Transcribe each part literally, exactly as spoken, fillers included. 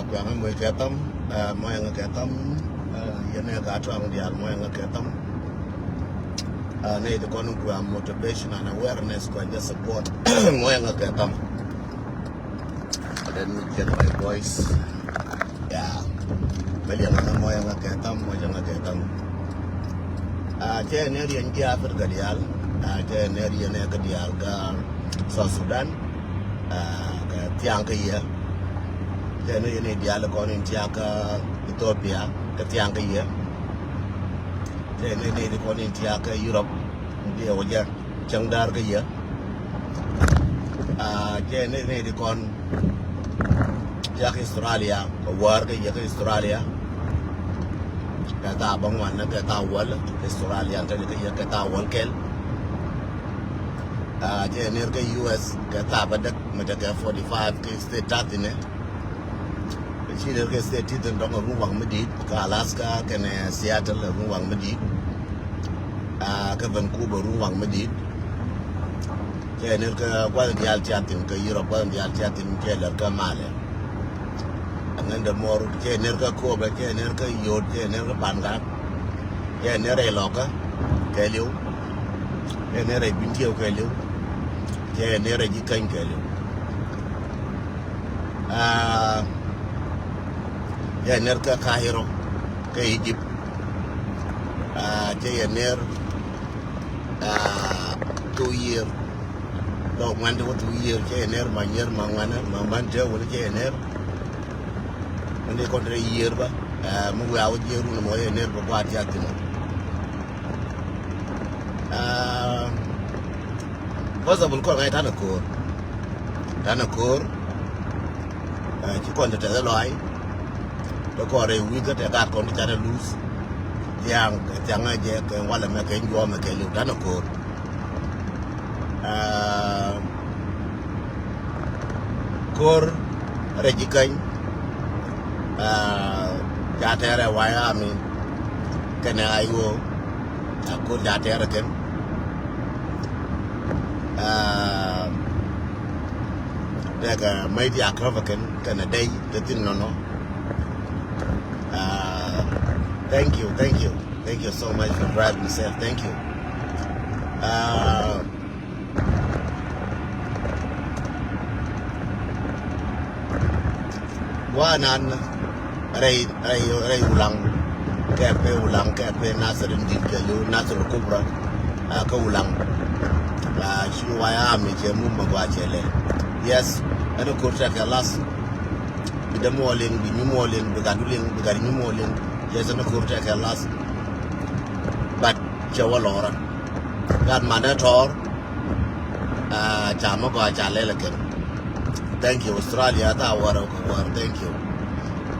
Kuaŋ mɔ kɛ tham, ah, mɔ yɛn kɛ tham, ah, yɛn ɛ ka tuaŋ diaal mɔ yɛn kɛ tham. Ah, nɛ di kɔn kuaŋ motivation and awareness kuaŋ jɛ support mɔ yɛn kɛ tham. Let me get my voice. Yeah. Mɛ liɛŋ ŋa mɔ yɛn kɛ tham, mɔ yɛn kɛ tham. Ah, cɛ nɛ riɛn ji̱ Africa diaal. Ah, cɛ nɛ riɛn ɛ kɛ diaal ka South Sudan. Ah, kɛ thiaŋ kä yɛ. Cɛ ni ni diaal kɔn in thiaŋ kä Ethiopia kɛ thiaŋ kä yɛ. Cɛ ni ni kɔn in thiaŋ kä Europe. Ni diɛ wä jɛ cäŋ daar kä yɛ. Ah, cɛ ni ni kɔn thiaŋ kä Australia kɛ wäär kä yɛ kä Australia. Kɛ thaa bä ŋuan kɛ thaa wäl Australia kɛ yɛ kɛ thaa wäl kɛl. Ah, cɛ ner kä U S kɛ thaa bä däk mi tekɛ forty five kɛ state ta̱thi̱nɛ. Ci ner kɛ state ti thin dɔŋ run waŋ mi di̱i̱t kä Alaska kɛnɛ Seattle run waŋ mi di̱i̱t. Ah, kä Vancouver run waŋ mi di̱i̱t. Cɛ ner kä gua̱th diaal tiathin kä Europe gua̱th diaal tiathin cɛ ler kä malɛ. Aŋändɛ mɔr cɛ ner kä Kobɛ cɛ ner kä Yot cɛ ner kä Pangak. Cɛ ner rɛy Lɔkä kɛɛliw. Cɛ ner rɛy Bintiɛw kɛɛliw. Cɛ ner rɛy Jikäny kɛɛliw. Ah, cɛ ner kä Cairo kä Egypt. Ah, cɛ yɛ ner, ah, two year. Lɔ ŋuan ti wä two year cɛ yɛ ner ma nyer ma ŋuan ma man te wä cɛ yɛ ner. Mɛ ni kɔn te yiër bä, eh, mi wiaa wä jiɛ run mɔ yɛ ner bä gua̱a̱t ya thin. Ah, first of all, kɔn ŋa̱c tanɛ ko̱o̱r. Tanɛ ko̱o̱r, eh, ci kɔn te tɛth lɔaac. Te kɔn rɛy wi̱i̱ kä te gaat kɔn ti canɛ luth. Thiaŋ, thiaŋ a jɛ kɛ walɛ mɛ kɛ juɔmɛ kɛ liw tanɛ ko̱o̱r. Ah, ko̱r rɛc i̱ käny, ah, ca tɛɛrɛ White Army kɛnɛ I O. Ah, ko̱r ca tɛɛrɛ kɛn. Ah, dɛkɛ mäc diaak käpä kɛn kɛnɛ dɛy te thi̱n nɔnɔ. Ah, thank you, thank you. Thank you so much for driving safe. Thank you. Ah, guanan rɛy, rɛy, rɛy Ulaŋ. Kɛ pɛ Ulaŋ, kɛ pɛ Nasir in dit kɛ liw, Nasir Kubra. Ah, kä Ulaŋ. Ah, ci White Army cɛ mum ma gua cɛ lɛ. Yes, ɛn ko̱r tɛkɛ las. Bi dɛ muɔɔliŋ, bi nyu muɔɔliŋ, bi gat duliŋ, bi gat nyu muɔɔliŋ. Yes, ɛn ko̱r tɛkɛ las. But cɛ wä lɔrä. Gat manɛ tɔɔr. Ah, ca mɛ gɔaa ca lɛl kɛn. Thank you Australia, tha wär wär, thank you.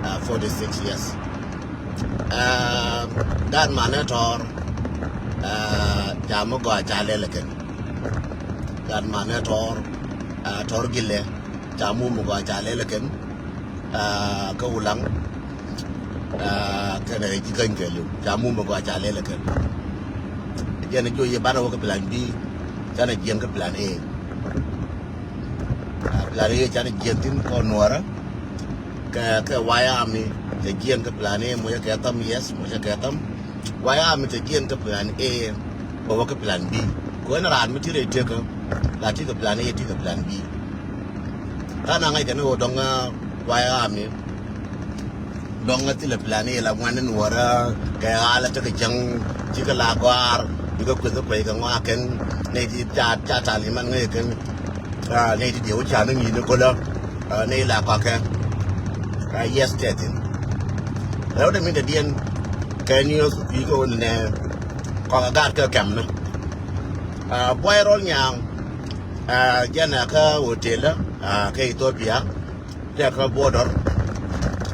Ah, forty six years. Ah, gat manɛ tɔɔr. Ah, ca mɛ gɔaa ca lɛl kɛn. Gat manɛ tɔɔr. Ah, tɔɔr gilɛ. Ca mum gɔaa ca lɛl kɛn. Ah, kä Ulaŋ. Ah, kɛnɛ rɛy Jikäny kɛɛliw ca mum gɔaa ca lɛl kɛn. Jɛn jɔ yɛ banɛ wä kä plan B. Canɛ jiɛn kä plan A. Ah, plan A canɛ jiɛn thin kɔn nuɔrä. Kɛ, kɛ White Army cɛ jiɛn kä plan A, mucä kɛ tham, yes, mucä kɛ tham. White Army cɛ jiɛn kä plan A bä wä kä plan B. Kɛ ɣän raan mi ti rɛy tekä la ti kɛ plan A, ti kɛ plan B. Tha̱a̱ŋ na ŋa̱c kɛ ni ɣöö dɔ̱ŋ, ah, White Army dɔ̱ŋ thilɛ plan A la ŋuan ni nuɔrä kɛ ɣa̱lä tekɛ cäŋ. Cikɛ la gɔ̱a̱r bikɛ kueth kuec kɛ ŋɔak kɛn nɛy ti ca, ca taliman ŋäc kɛn. Ah, nɛy ti diɛ wä ca ni ŋi̱i̱c ni kolä. Ah, nɛy la kɔakɛ. Ah, yes, tɛthin. Rɛw dɛ min dɛ diɛn kɛ news kui̱ kɛ wä ni nɛ kɔakɛ gaat kɛ kɛm ni. Ah, buay rɔl nyaŋ. Ah, jɛn a kä hotel, ah, kä Ethiopia. Tɛ kä border.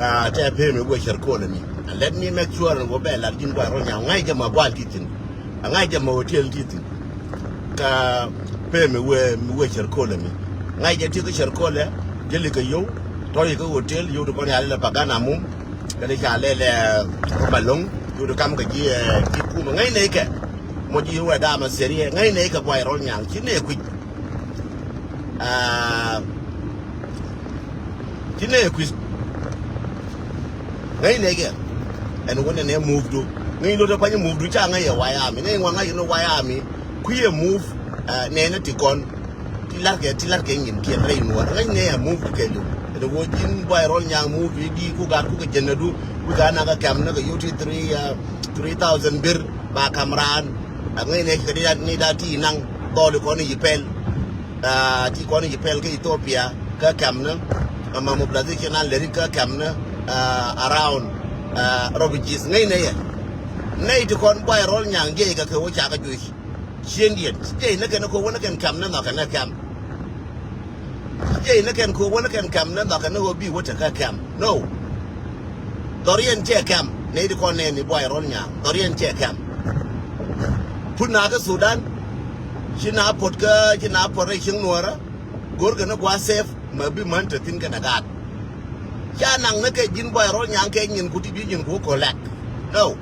Ah, tɛ pee mi wee cɛr kolɛ mi. And let me make sure wä bɛ lat ji̱n buay rɔl nyaŋ ŋa̱c jɛ ma buay ti thin. A ŋa̱c jɛ ma hotel ti thin. Ka pee mi wee, mi wee cɛr kolɛ mi. Ŋa̱c jɛ ti kä cɛr kolɛ. Jɛ li kɛ yow. Tɔ̱ yi kä hotel yow ti kɔn ya lɛ Pagana mum. Kɛ ni ca lɛ lɛ Malong yow ti kam kɛ ji̱, eh, ji̱ kumɛ ŋäc nɛ ikɛ. Mɔ ji̱ wee dama serious ŋäc nɛ ikɛ buay rɔl nyaŋ ci nɛ kui̱c. Ah, ci nɛ kui̱c. Ŋäcnɛ kɛ ɛn wä nɛnɛ move du. Ŋäc lot ɛ pa̱ny move du ca ŋäc ɛ White Army. Ŋäc ŋuan ŋa̱c ɛn White Army kui̱ ɛ move. Nɛnɛ ti kɔn ti la̱rkɛ, ti la̱rkɛ nyin kiɛn rɛy nuɔr. Ŋäcnɛ ɛ move du kɛɛliw. Ɛn wä ji̱n Buay Rɔl Nyaŋ move i̱ di ku gaat ku kɛ jɛn ɛ du. Ku gaat na kɛ kɛm ni kɛ yot ti three, three thousand bir ba ka̱m raan. Ŋäcnɛ kɛ ni da ti naŋ dhɔli kɔn i̱ pɛl. Ti kɔn i̱ pɛl kä Ethiopia kä kɛm ni. Ama mobilization a lɛri kä kɛm ni around refugees. Ŋäcnɛ yɛ nɛy ti kɔn Buay Rɔl Nyaŋ jiɛc kɛ kɛ wä ca kɛ juic. Ciëŋdiɛn jiɛc ni kɛn kɛ wä ni kɛn kɛm ni nhɔkɛ ni kɛm. Jiɛc ni kɛn kɛ wä ni kɛn kɛm ni nhɔkɛ ni ɣöö bi wä te kä kɛm. No. Dhɔriɛn cɛ kɛm nɛy ti kɔn nɛɛni Buay Rɔl Nyaŋ. Dhɔriɛn cɛ kɛm. Put na kä Sudan. Ci na pot kä, ci na pot rɛy cieŋ nuɔrä. Go̱rkɛ ni gua safe. Mɛ bi män te thi̱n kɛnɛ gaat. Ca naŋ ni kɛ ji̱n Buay Rɔl Nyaŋ kɛ nyin ku ti bi nyin ku collect. No.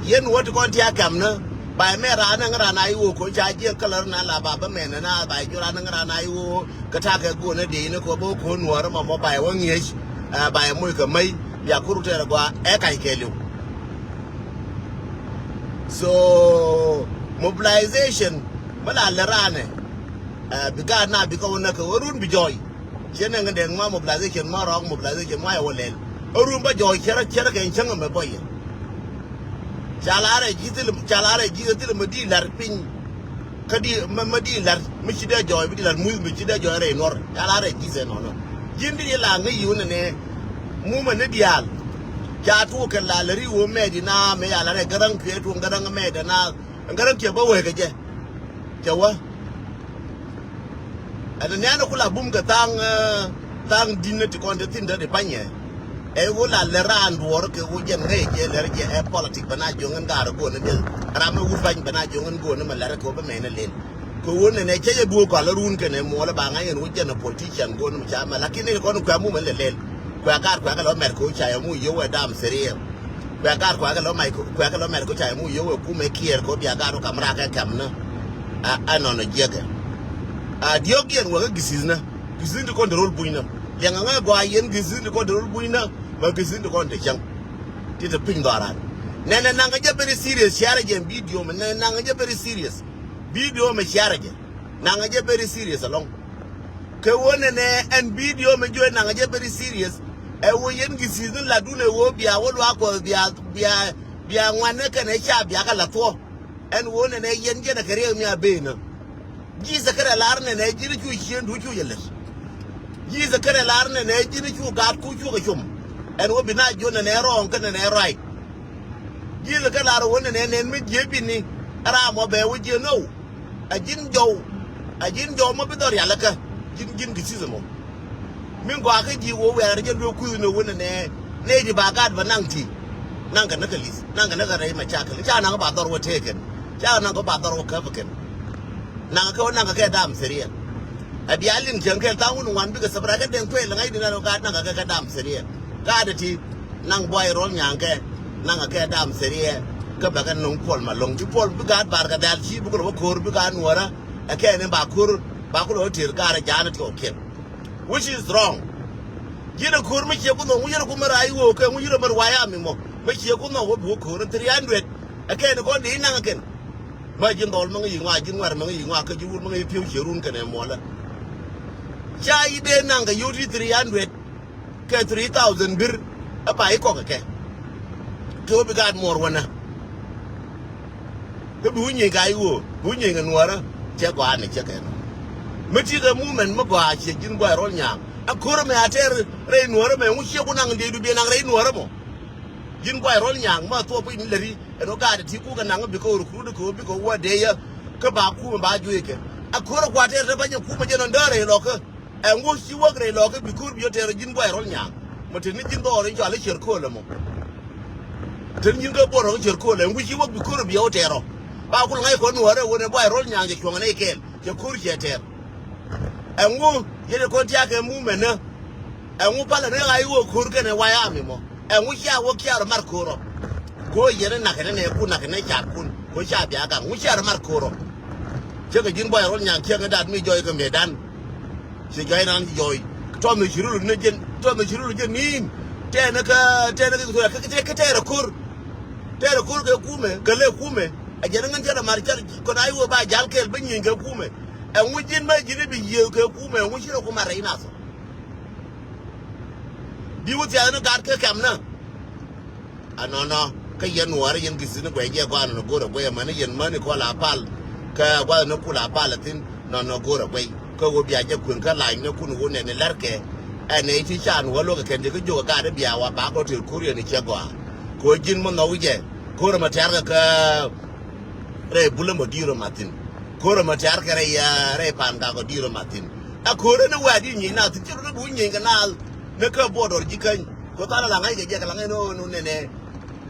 Yɛn wä ti kɔn ti a kɛm ni ba mɛ raan ni ŋäran a iwä ko ca jiɛn kä lär na la ba bä mɛn na ba jɔ raan ni ŋäran a iwä kä ta kɛ go̱n ni dee ni ko bä ko nuɔr mɔ mɔ ba wä ŋiɛc. Ba moc kɛ mäc bia kur tɛr gua ɛ kac kɛɛliw. So mobilization mi la lɛ raanɛ bi gaat na bi kä wä nä kɛ wä run bi jɔy. Ciɛ nɛ ŋä dɛn ma mobilization ma rɔɔk mobilization ma yɛ wä lɛl. Ɛ run bä jɔy cɛ rɛ, cɛ rɛ kɛ cäŋ ɛmɛ bä yɛ. Ca la rɛ ji̱ thil, ca la rɛ ji̱ thil mɛ di lar piny. Kä di mɛ, mɛ di lar mi ci dee jɔy bi di lar muth mi ci dee jɔy rɛy nuɔr. Ca la rɛ ji̱ thɛ nɔnɔ. Ji̱n di la ŋä yiw nɛ nɛ. Mumɛ ni diaal. Ca tuuk kɛ la lɛ ri wä mɛ di na mɛ ya la rɛ gäräŋ kuɛ tuɔŋ gäräŋ mɛ dɛ na. Gäräŋ kiɛ bä wee kɛ jɛ. Cɛ wä. Ɛn nɛɛni ku la bum kɛ thaŋ, thaŋ di̱n ti kɔn te thi̱n te di panyɛ. Ɛ ɣöö la lɛ raan duɔɔr kɛ ɣöö jɛn ŋäc jɛ lɛr jɛ ɛ politik bɛ na jiɔŋ in gaar go̱o̱n in ram mi wut pany bɛ na jiɔŋ in go̱o̱n in mɛ lɛr kɛ ɣöö bɛ mɛn in lel. Kɛ ɣöö nɛnɛ cɛ jɛ duɔɔk kɔal ruun kɛnɛ muɔl ba ŋa̱c in ɣöö jɛn ɛ politician go̱o̱n in ca mɛ lakin in kɔn kuɛ mumɛ lɛ lel. Kuɛ gaar kuɛ kɛ lɔ mɛr kɛ ɣöö ca yɛ mu yio̱w ɛ dam serious. Kuɛ gaar kuɛ kɛ lɔ mɛr kɛ ɣöö ca yɛ mu yio̱w ɛ kumɛ kiɛɛr kɛ ɣöö bia gaar ɣöö kam raak ɛ kɛm ni. Ɛ nɔn ɛ jiɛkɛ. A diɔ̱k yɛn wä kä githithnä. Githithnä ti kɔn te rol bunyni. Liɛŋɛ ŋäc gɔaa yɛn githithnä ti kɔn te rol bunyni. Mɛ githithnä ti kɔn te cäŋ. Ti te piny dhɔaran. Nɛnɛ naŋ kä jɛ very serious ciarɛ jɛ video mɛ, nɛnɛ naŋ kä jɛ very serious. Video mɛ ciarɛ jɛ. Naŋ kä jɛ very serious alɔŋ. Kɛ ɣöö nɛnɛ ɛn video mɛ juɔc naŋ kä jɛ very serious. Ɛ ɣöö yɛn githithnä latdun ɛ ɣöö bia wä luaak Kuɔth bia, bia, bia ŋuanɛ kɛnɛ ca bia kɛ la thuɔ̱k. Ɛn ɣöö nɛnɛ yɛn jɛn ɛ kɛ riɛk mi a ben ɛ. Ji̱thɛ kärɛ lar nɛnɛ ji̱n cu ciëŋdu cu jɛ lät. Ji̱thɛ kärɛ lar nɛnɛ ji̱n cu gaatku cu kɛ com. Ɛn ɣöö bi na jiɔn nɛnɛ rɔɔŋ kä nɛnɛ right. Ji̱thɛ kärɛ lar ɣöö nɛnɛ nɛn mi jiee bini. Ɛ ram ɔ bɛ wä jiee now. Ɛ ji̱n jɔw. Ɛ ji̱n jɔw mɔ bi dhɔr yal ɛ kä. Ji̱n, ji̱n githithnä mɔ. Min gɔaa kä ji̱ wä wɛɛr jɛ luek kui̱th ni wä nɛnɛ. Nɛy ti ba gaat bä naŋ ti. Naŋ kɛ näk kɛ li̱th. Naŋ kɛ näk kɛ rɛy mɛ cakɛ li̱th. Ca naŋ ba dhɔr wä tëëkɛn. Ca naŋ kɛ ba dhɔr wä käp kɛn. Naŋ kɛ wä naŋ kɛ kɛ dam serious. Ɛ bia liŋ cäŋ kɛl thaŋ wun ŋuan bikɛ thäbra kɛ den kuɛl ŋa̱c di naŋ gaat naŋ kɛ kɛ dam serious. Gaat ti. Naŋ Buay Rɔl Nyaŋ kɛ. Naŋ kɛ kɛ dam serious. Kä bɛ kɛ no̱ŋ Puɔl Malɔŋ. Ci Puɔl bi gaat bar kɛ dhal ci bi kɛ lɔ wä ko̱r bi gaat nuɔrä. Ɛ kɛ ni ba ko̱r. Ba kulɛ wä tëër gaat ɛ ja̱a̱n ti kɛ wä kiɛn. Which is wrong. Ji̱n ɛ ko̱r mi ciɛ ku nhɔk ŋu yɛn ɛ ku mɛ ray ɣöö kɛ ŋu yɛn ɛ mɛ ruac ami mɔ. Mi ciɛ ku nhɔk wä bi wä ko̱r in three hundred. Ɛ kɛn kɔn dee naŋ kɛn. Ma ji̱n dhɔl ma ŋäc yi ŋɔak, ji̱n ŋuɛ̈r ma ŋäc yi ŋɔak, kä ji̱ wur ma ŋäc yi pi̱w ciɛ run kɛnɛ muɔlä. Ca yi dee naŋ kɛ yot yi three hundred. Kɛ three thousand bir. Ɛ ba yi kɔk kɛ kɛ. Kɛ wä bi gaat muɔr wänä. Kä bi wi̱ny nyieeny ka i̱ ɣöö bi wi̱ny nyieeny kɛ nuäärä. Cɛ gɔaa ni cɛ kɛn. Mi ti kɛ movement mi gɔaa ciɛ ji̱n Buay Rɔl Nyaŋ. A ko̱rä mɛ a tɛɛr rɛy nuäärä mɛ ŋu ciɛ ku naŋ dee du biɛ naŋ rɛy nuäärä mɔ. Ji̱n Buay Rɔl Nyaŋ ma thuɔɔk piny ni läri ɛn ɣöö gaat ti kukɛ naŋ bikɛ recruit kɛ ɣöö bikɛ wä dee yä. Kä ba kumɛ ba juëëkɛ. A ko̱rä kua tɛɛr te bänyɛ kumɛ jɛ nɔn däär rɛy lɔkä. Ɛŋu ci wäk rɛy lɔkä bi ko̱r bi yä tɛɛr ji̱n Buay Rɔl Nyaŋ. Mɛ te ni ji̱n dhɔɔr in cɔal i̱ ciɛr köölä mɔ. Te ni ji̱n kä buɔr rɔ̱ i̱ ciɛr köölä ɛŋu ci wäk bi ko̱r bi yä wä tɛɛr rɔ. Ba kul ŋa̱c kɔn nuäärä ɣöö nɛ Buay Rɔl Nyaŋ cɛ cuɔ̱ŋ nɛ ikɛɛl cɛ ko̱r cɛ tɛɛr. Ɛŋu yɛn ɛ kɔn tia̱a̱ kɛ mumɛnä. Ɛŋu palä ni ɣa̱c i̱ ɣöö ko̱r kɛnɛ White Army mɔ. Ɛŋu cia wä cia rɔ mar ko̱r rɔ. Go̱o̱r yɛn i̱ nakä ni nɛ kun nakä ni ca̱p kun. Go̱o̱r cia bia gaŋ. Ŋu cia rɔ mar ko̱r rɔ. Ciek kɛ ji̱n Buay Rɔl Nyaŋ ciek kɛ dat mi jɔy kɛ mëëdan. Ci jɔy nan ci jɔy. Tɔmɛ ci rul ni jɛn, tɔmɛ ci rul jɛn ni̱i̱n. Tɛɛnɛ kä, tɛɛnɛ kä Equatoria, kä, kä, kä tɛɛrɛ ko̱r. Tɛɛrɛ ko̱r kɛ kumɛ, kɛ lɛ kumɛ. A jɛn ŋän cɛ rɛ mar car kɔn a iwä ba jal kɛɛl bä nyieny kɛ kumɛ. Ɛŋu ji̱n bä ji̱n i̱ bi yiëëth kɛ kumɛ, ɛŋu ci rɛ kumɛ rɛy nath. Bi wä thiath ni gat kɛ kɛm nä. Anɔnɔ, kä yɛn Nuɔɔrä yɛn gith thi̱n guɛc jɛ gɔaa nɔnɔ go̱o̱rä guɛc amäni yɛn mäni kɔl a pal. Kä gua̱th ni kul a pal a thi̱n nɔnɔ go̱o̱rä guɛc. Kä ɣöö bia jɛ kuën kä lac ni kun ɣöö nɛn ni lärkɛ. Ɛn ɛ ti can wä luɔk ɛ kɛn ti kä jiök ɛ gat i̱ bia wa ba kɔ tëë ko̱r yɛn i̱ cɛ gɔaa. Kɛ ɣöö ji̱n mi nhɔk i̱ jɛ ko̱r ɛmɛ tɛ̈r kɛ kä rɛy bulä mɔ di̱i̱r ɛ math thi̱n. Ko̱r ɛmɔ tɛ̈r kɛ rɛy, ah, rɛy pan gakɔ di̱i̱r ɛ math thi̱n. Ɛ ko̱r ɛn i̱ wɛ̈ɛ̈t i̱ nyieny naath thi̱n ci rɔ ni bi wä nyieny kɛ naath. Ni kä border ji̱ käny. Kɛ thaal ala ŋa̱c kɛ jɛ kɛ la ŋa̱c ni ɣöö ni nɛnɛ.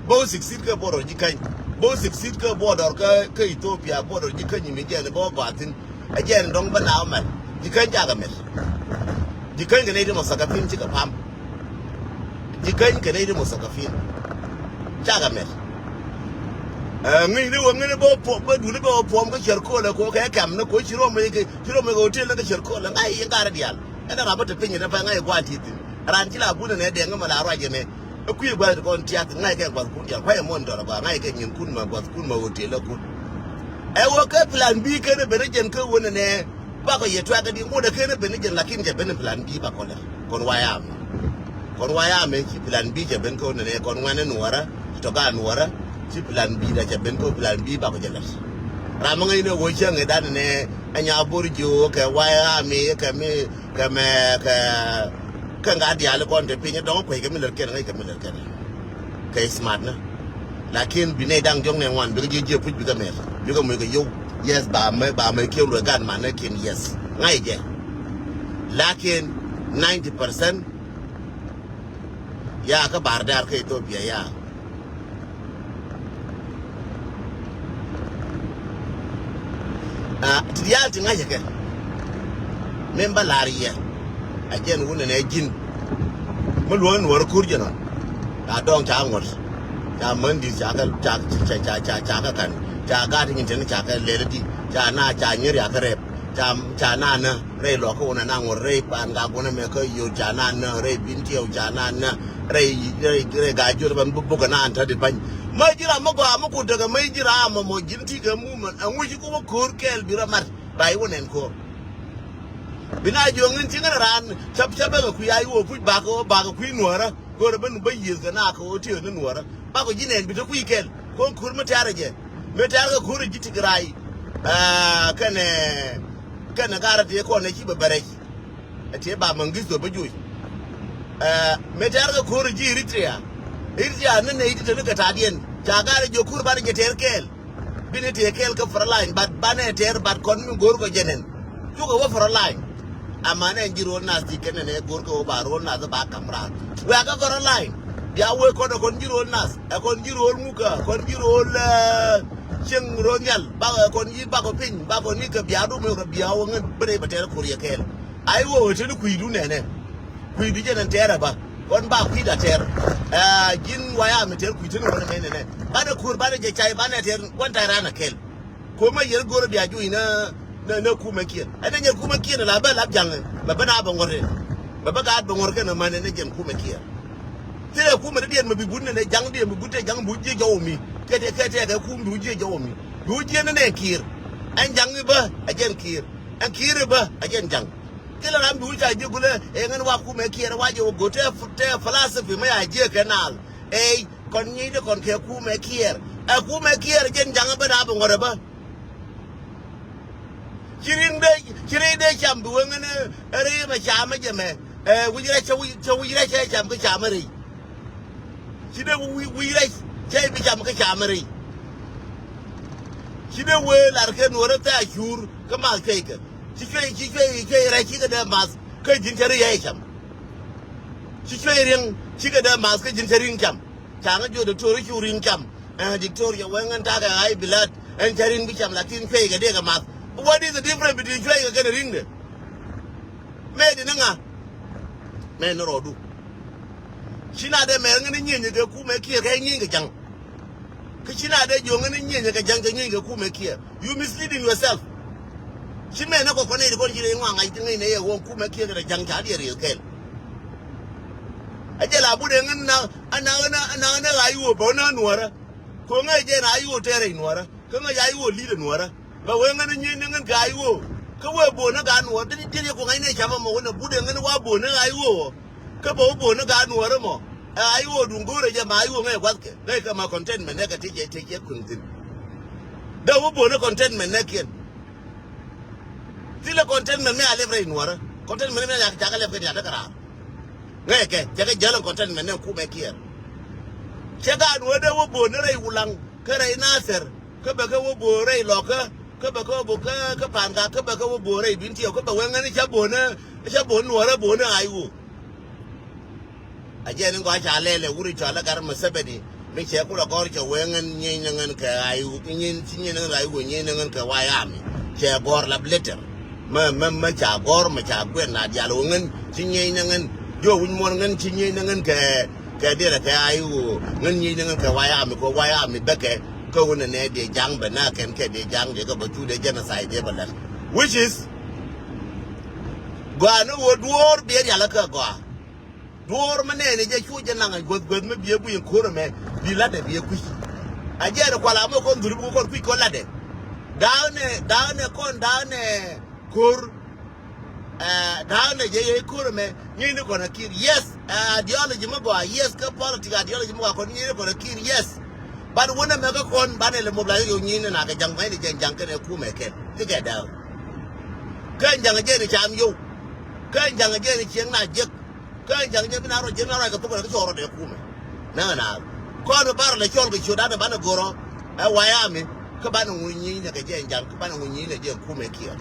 Bä wä succeed kä border ji̱ käny. Bä wä succeed kä border kä, kä Ethiopia border ji̱ käny mi jɛn bä wä gɔaa thi̱n. Ɛ jɛn dɔ̱ŋ bä na wä mɛr. Ji̱ käny cakɛ mɛr. Ji̱ käny kɛ nɛy ti muthakafin cikɛ pam. Ji̱ käny kɛ nɛy ti muthakafin. Cakɛ mɛr. Ɛ ŋi̱i̱c ni wä ŋi̱n bä wä puɔm, bä duni bä wä puɔm kä cɛr ko̱lɛ kɛ wä kɛ kɛm ni kɛ wä ci rɔm kɛ, ci rɔm kɛ hotel ni kä cɛr ko̱lɛ ŋa̱c i̱ ŋa̱rä diaal. Ɛn ɛ ram bä te piny ni pɛn ŋa̱c gua̱a̱th ti thi̱n. Ɛ ran ci la bun ɛn ɛ dɛŋ mɛ la ruac ɛmɛ. Ɛ kui̱ gua̱a̱th ti kɔn tiath ŋa̱c kɛ gua̱th kun diaal kua̱c ɛmɔ in dɔl ɛ gua̱a̱th ŋa̱c kɛ nyin kun mɛ gua̱th kun mɛ hotel ɛ kun. Ɛ wä kä plan B kɛn ɛ ben ɛ jɛn kä wä nɛnɛ. Bakɔ yɛ tuakä di ŋot ɛ kɛn ɛ ben ɛ jɛn lakin cɛ ben ɛ plan B bakɔ lɛ. Kɔn wayam. Kɔn wayam ɛ ci plan B cɛ ben kä wä nɛnɛ kɔn ŋuɛn ɛ Nuɔrä. Tɔka Nuɔrä. Ci plan B da cɛ ben kä plan B bakɔ jɛ lɛt. Ram mi ŋäcni ɣöö cäŋ ɛ dan nɛ ɛ nya bor jiö kɛ wai ami kɛ mi kɛ mɛ kɛ kɛ ŋa diaal kɔn te piny dɔŋ kuec kɛ mi lät kɛn ŋäc kɛ mi lät kɛn. Kɛ smart nä. Lakin bi nɛy daŋ diɔ̱k nɛ ŋuan bikɛ jiö jiö puc bikɛ mɛt bikɛ muc kɛ yio̱w. Yes ba mɛ ba mɛ kiɛw luɛ gat man nɛ kin yes ŋa̱c jɛ. Lakin ninety percent ya kä bar dar kä Ethiopia ya. Ah, ti diaal ti ŋa̱cä kɛ min bä la̱r yɛ. A jɛn wun ɛn ɛ ji̱n mi luɔ̱n nuɔ̱r kur jɛ nɔ. Ca dɔ̱ŋ ca ŋuɔ̱t ca mändith ca kä ca ca ca ca ca kä ka̱n ca gat nyin teni ca kä lɛl di ca na ca nyir ya kä rɛp ca ca na nä. Rɛy lɔkä wun ɛn a ŋuɔ̱t rɛy pan gak wun ɛmɛ kä yot ca na nä rɛy bin tiɛw ca na nä. Rɛy rɛy rɛy gak jot ban buk buk ɛn a an tädi bany. Mä ji̱ ram mä gɔaa mä kut tekɛ mä ji̱ ram mä mɔ ji̱n ti kɛ mumɛn ɛŋu ci ku wä ko̱r kɛɛl bi rɔ mat. Ba i̱ wä nɛn ko̱r. Bi na jiɔŋ in ci ŋän raan cap cap bɛ kɛ kui̱ a i̱ wä puc bakɛ wä bakɛ kui̱ nuɔ̱ɔ̱rä. Ko̱r ben bä yiëth kɛ na kɛ wä tiɛɛk ni nuɔ̱ɔ̱rä bakɔ ji̱ nɛn bi te kui̱ kɛl ko̱n ko̱r mi tɛ̈rɛ jɛ. Mi tɛ̈rɛ kɛ ko̱r ji̱ tik ray. Aa kɛnɛ kɛnɛ garɛ tëë kɔn ɛ ci bɛ bɛ rɛc. Ɛ tëë ba Mengistu bä juuc. Aa mi tɛ̈rɛ kɛ ko̱r ji̱ Eritrea. Eritrea ni nɛy ti te ni kɛ ta̱a̱diɛn ca garɛ jiök ko̱r banɛ jɛ tɛr kɛɛl. Bini tëë kɛɛl kä front line but banɛ tɛr but kɔn mi go̱o̱r kɔ jɛ nɛn. Cukɛ wä front line. Amanɛ ɛn ji̱ ro̱o̱l nath ti kɛn nɛn ɛ go̱o̱r kɛ wä ba ro̱o̱l nath ba kam raar. Wɛ̈ɛ̈kä front line bia wee kɔn ɛ kɔn ji̱ ro̱o̱l nath ɛ kɔn ji̱ ro̱o̱l ŋukä kɔn ji̱ ro̱o̱l cieŋ ro̱o̱l nhial bakɔ ɛ kɔn ji̱ bakɔ piny bakɔ ni kɛ bia dum yɔk ɛ bia wä ŋän bä rɛy bɛ tɛr ko̱r yɛ kɛɛl. Ai wä wä teni kui̱du nɛnɛ. Kui̱du jɛn ɛn tɛɛrɛ bä kɔn ba kui̱da tɛɛr. Ɛ ji̱n waya mi tɛɛr kui̱ teni wä nɛ mɛn nɛnɛ banɛ ko̱r banɛ jɛ cay banɛ tɛɛr kuan tay ran ɛ kɛɛl. Ko̱mä yɛr go̱rä bia juuc nä nä nä kumɛ kiɛn ɛn nɛ nyɛ kumɛ kiɛn la bä lap jaŋ mɛ bä na bä ŋuɔ̱t mɛ bä gaat bä ŋuɔ̱t kɛn mɛ nɛ jɛn kumɛ kiɛn. Thilɛ kumɛ ti diɛn mɛ bi but nɛ nɛ jaŋ diɛn bi but tɛ jaŋ bi wut jiɛ jɔw mi kɛ tɛ kɛ tɛ kɛ kum bi wut jiɛ jɔw mi bi wut jiɛ nɛ nɛ kiɛr. Ɛn jaŋ i̱ bä ɛ jɛn kiɛr ɛn kiɛr i̱ bä ɛ jɛn jaŋ. Thilɛ ram bi wut ca jiɛ gulɛ ɛ ŋɛn wa kumɛ kiɛr wa jɛ wä go̱ tɛ tɛ philosophy mɛ ya jiɛ kɛ naal. Ey kɔn nyiecdɛ kɔn kɛ kumɛ kiɛɛr. Ɛ kumɛ kiɛɛr jɛn jaŋä ben a bi ŋuɔ̱t ɛ bä. Ci riŋ dee ci riŋ dee cam bi weŋä ni ɛ rɛy mɛ camä jɛ mɛ. Ɛ wi̱c rɛc cɛ wi̱c cɛ wi̱c rɛc cɛ cam kä camä rɛy. Ci dee wi̱c wi̱c rɛc cɛ bi cam kä camä rɛy. Ci dee wee lar kɛ nuɔ̱ɔ̱rä thɛɛ a cuur kä math cuɛy kɛ ci cuɛy ci cuɛy cuɛy rɛc cikɛ dee math kä ji̱n cɛ rɛy yɛ cam. Ci cuɛy riŋ cikɛ dee math kä ji̱n cɛ riŋ cam. Caŋä jiö diktor i̱ cu ri̱ŋ cam. Ɛn diktor yɛ wee ŋän takɛ ɣa̱c bilat ɛn cä ri̱ŋ bi cam lakin cuɛy kɛ dee kɛ math. What is the difference between cuɛy kɛ kɛn ri̱ŋdɛ? Mɛɛdi ni ŋa? Mɛɛdi ni rɔɔdu. Ci na dee mɛɛr ŋän i̱ nyieny kɛ kumɛ kiɛ kɛ nyieny kɛ jaŋ. Kä ci na dee jiö ŋän i̱ nyieny kɛ jaŋ kɛ nyieny kɛ kumɛ kiɛ. You misleading yourself. Ci mɛn ni kɔkɔ nɛy ti kɔn ci rɛy ŋɔak ŋa̱c ti ŋäc nɛ yɛ ɣöö kumɛ kiɛ kɛ rɛ ja̱ŋ ca diɛ riɛl kɛl. A jɛ la but ɛ ŋän na, a na, a na, a na, a na ɣa̱c ɣöö bä na nuɔrä. Ko̱ ŋäc jɛ na ɣa̱c ɣöö tɛɛrɛ inuɔrä. Kä ŋäc ɣa̱c ɣöö li̱t inuɔrä. Bä wee ŋän nyieeny ni ŋän kɛ ɣa̱c ɣöö. Kä wee bo̱o̱n ni gaat nuɔrä. Di̱t, di̱t yɛ ku ŋa̱c ni camä mɔ wä na but ɛ ŋän wa bo̱o̱n ni ɣa̱c ɣöö. Kä bä wä bo̱o̱n ni gaat nuɔrä mɔ. Ɛ ɣa̱c ɣöö duŋ go̱o̱rɛ jɛ ma ɣa̱c ɣöö ŋäc gua̱thkɛ. Ŋäc kɛ ma contentment nɛ kɛ ti jɛ, ti jɛ kueŋ thi̱n. Dee wä bo̱o̱n ni contentment nɛ kiɛn. Thilɛ contentment mi a lɛp rɛy nuɔrä. Contentment mi a cakɛ lɛp kɛ diaal däk raar. Ŋäcɛ kɛ cɛ kɛ jäl ɛn contentment ni kumɛ kiɛɛr. Cɛ gaat nuɔrä dee wä bo̱o̱n ni rɛy Wulaŋ kä rɛy Nathɛr kä bɛ kɛ wä bo̱o̱n rɛy Lɔkä kä bɛ kɛ wä bo̱o̱n kä, kä Pa̱a̱n Gak kä bɛ kɛ wä bo̱o̱n rɛy Bintiɛw kä bɛ wee ŋän ca bo̱o̱n ni, ca bo̱o̱n nuɔrä bo̱o̱n ni ɣa̱c ɣöö. A jɛn in gɔaa ca lɛl ɛ wuri cɔal ɛ Gat Museveni mi cɛ kulɛ gɔr cɛ wee ŋän nyieny ni ŋän kɛ ɣa̱c wu, nyieny, ci nyieny ni ŋän ɣa̱c wu, nyieny ni ŋän kɛ White Army. Cɛ gɔr lap letter. Mä, mä, mä ca gɔr, mä ca guɛn na dial wee ŋän ci nyieny ni ŋän. Jiɔ wi̱c muɔn ŋän ci nyieny ni ŋän kɛ, kɛ diɛlɛ kɛ ɣa̱c wu. Ŋän nyieny ni ŋän kɛ White Army, kɛ White Army bäkɛ. Kä wun nɛ nɛ diɛ ja̱ŋ bɛ na kɛn kɛ diɛ ja̱ŋ diɛ kɛ bɛ cu diɛ genocide diɛ bɛ lɛl. Which is, gɔaa ni wä duɔ̱ɔ̱r biɛ rial kä gɔaa. Duɔ̱ɔ̱r mi nɛɛni jɛ cu jɛ naŋ a guäth guäth mi biɛ guiy in ko̱r ɛmɛ bi latdɛ biɛ kui̱c. A jɛɛni kual a mi kɔn dhuri bi kɔn kui̱c kɔn latdɛ. Da̱a̱nɛ, da̱a̱nɛ kɔn da̱a̱nɛ ko̱r. Ɛ, da̱a̱nɛ jɛ yɛ ko̱r ɛmɛ nyieyni kɔn a Kiir. Yes, ɛ, ideology mi gɔaa, yes, kä politic ideology mi gɔaa kɔn nyieyni kɔn a Kiir, yes. But wun ɛmɛ kä kɔn banɛ lɛ mobilize yɛ nyieyni na kɛ ja̱ŋ, banɛ jɛ ja̱ŋ kɛnɛ kumɛ kɛn. Ti kɛ da̱a̱n. Kä ja̱ŋ jɛɛni cam yow. Kä ja̱ŋ jɛɛni cieŋ na jek. Kä ja̱ŋ jɛ bi na rɔ jɛ na rɔ kɛ thok rɛ kä cɔɔr rɔ dee kumɛ. Nä na kɔn bi bar lɛ cɔl kɛ ciöt dan banɛ go̱rɔ. Ɛ White Army kä banɛ ŋu nyieny nɛ kɛ jɛ ja̱ŋ kä banɛ ŋu nyieny nɛ jɛ kumɛ Kiir.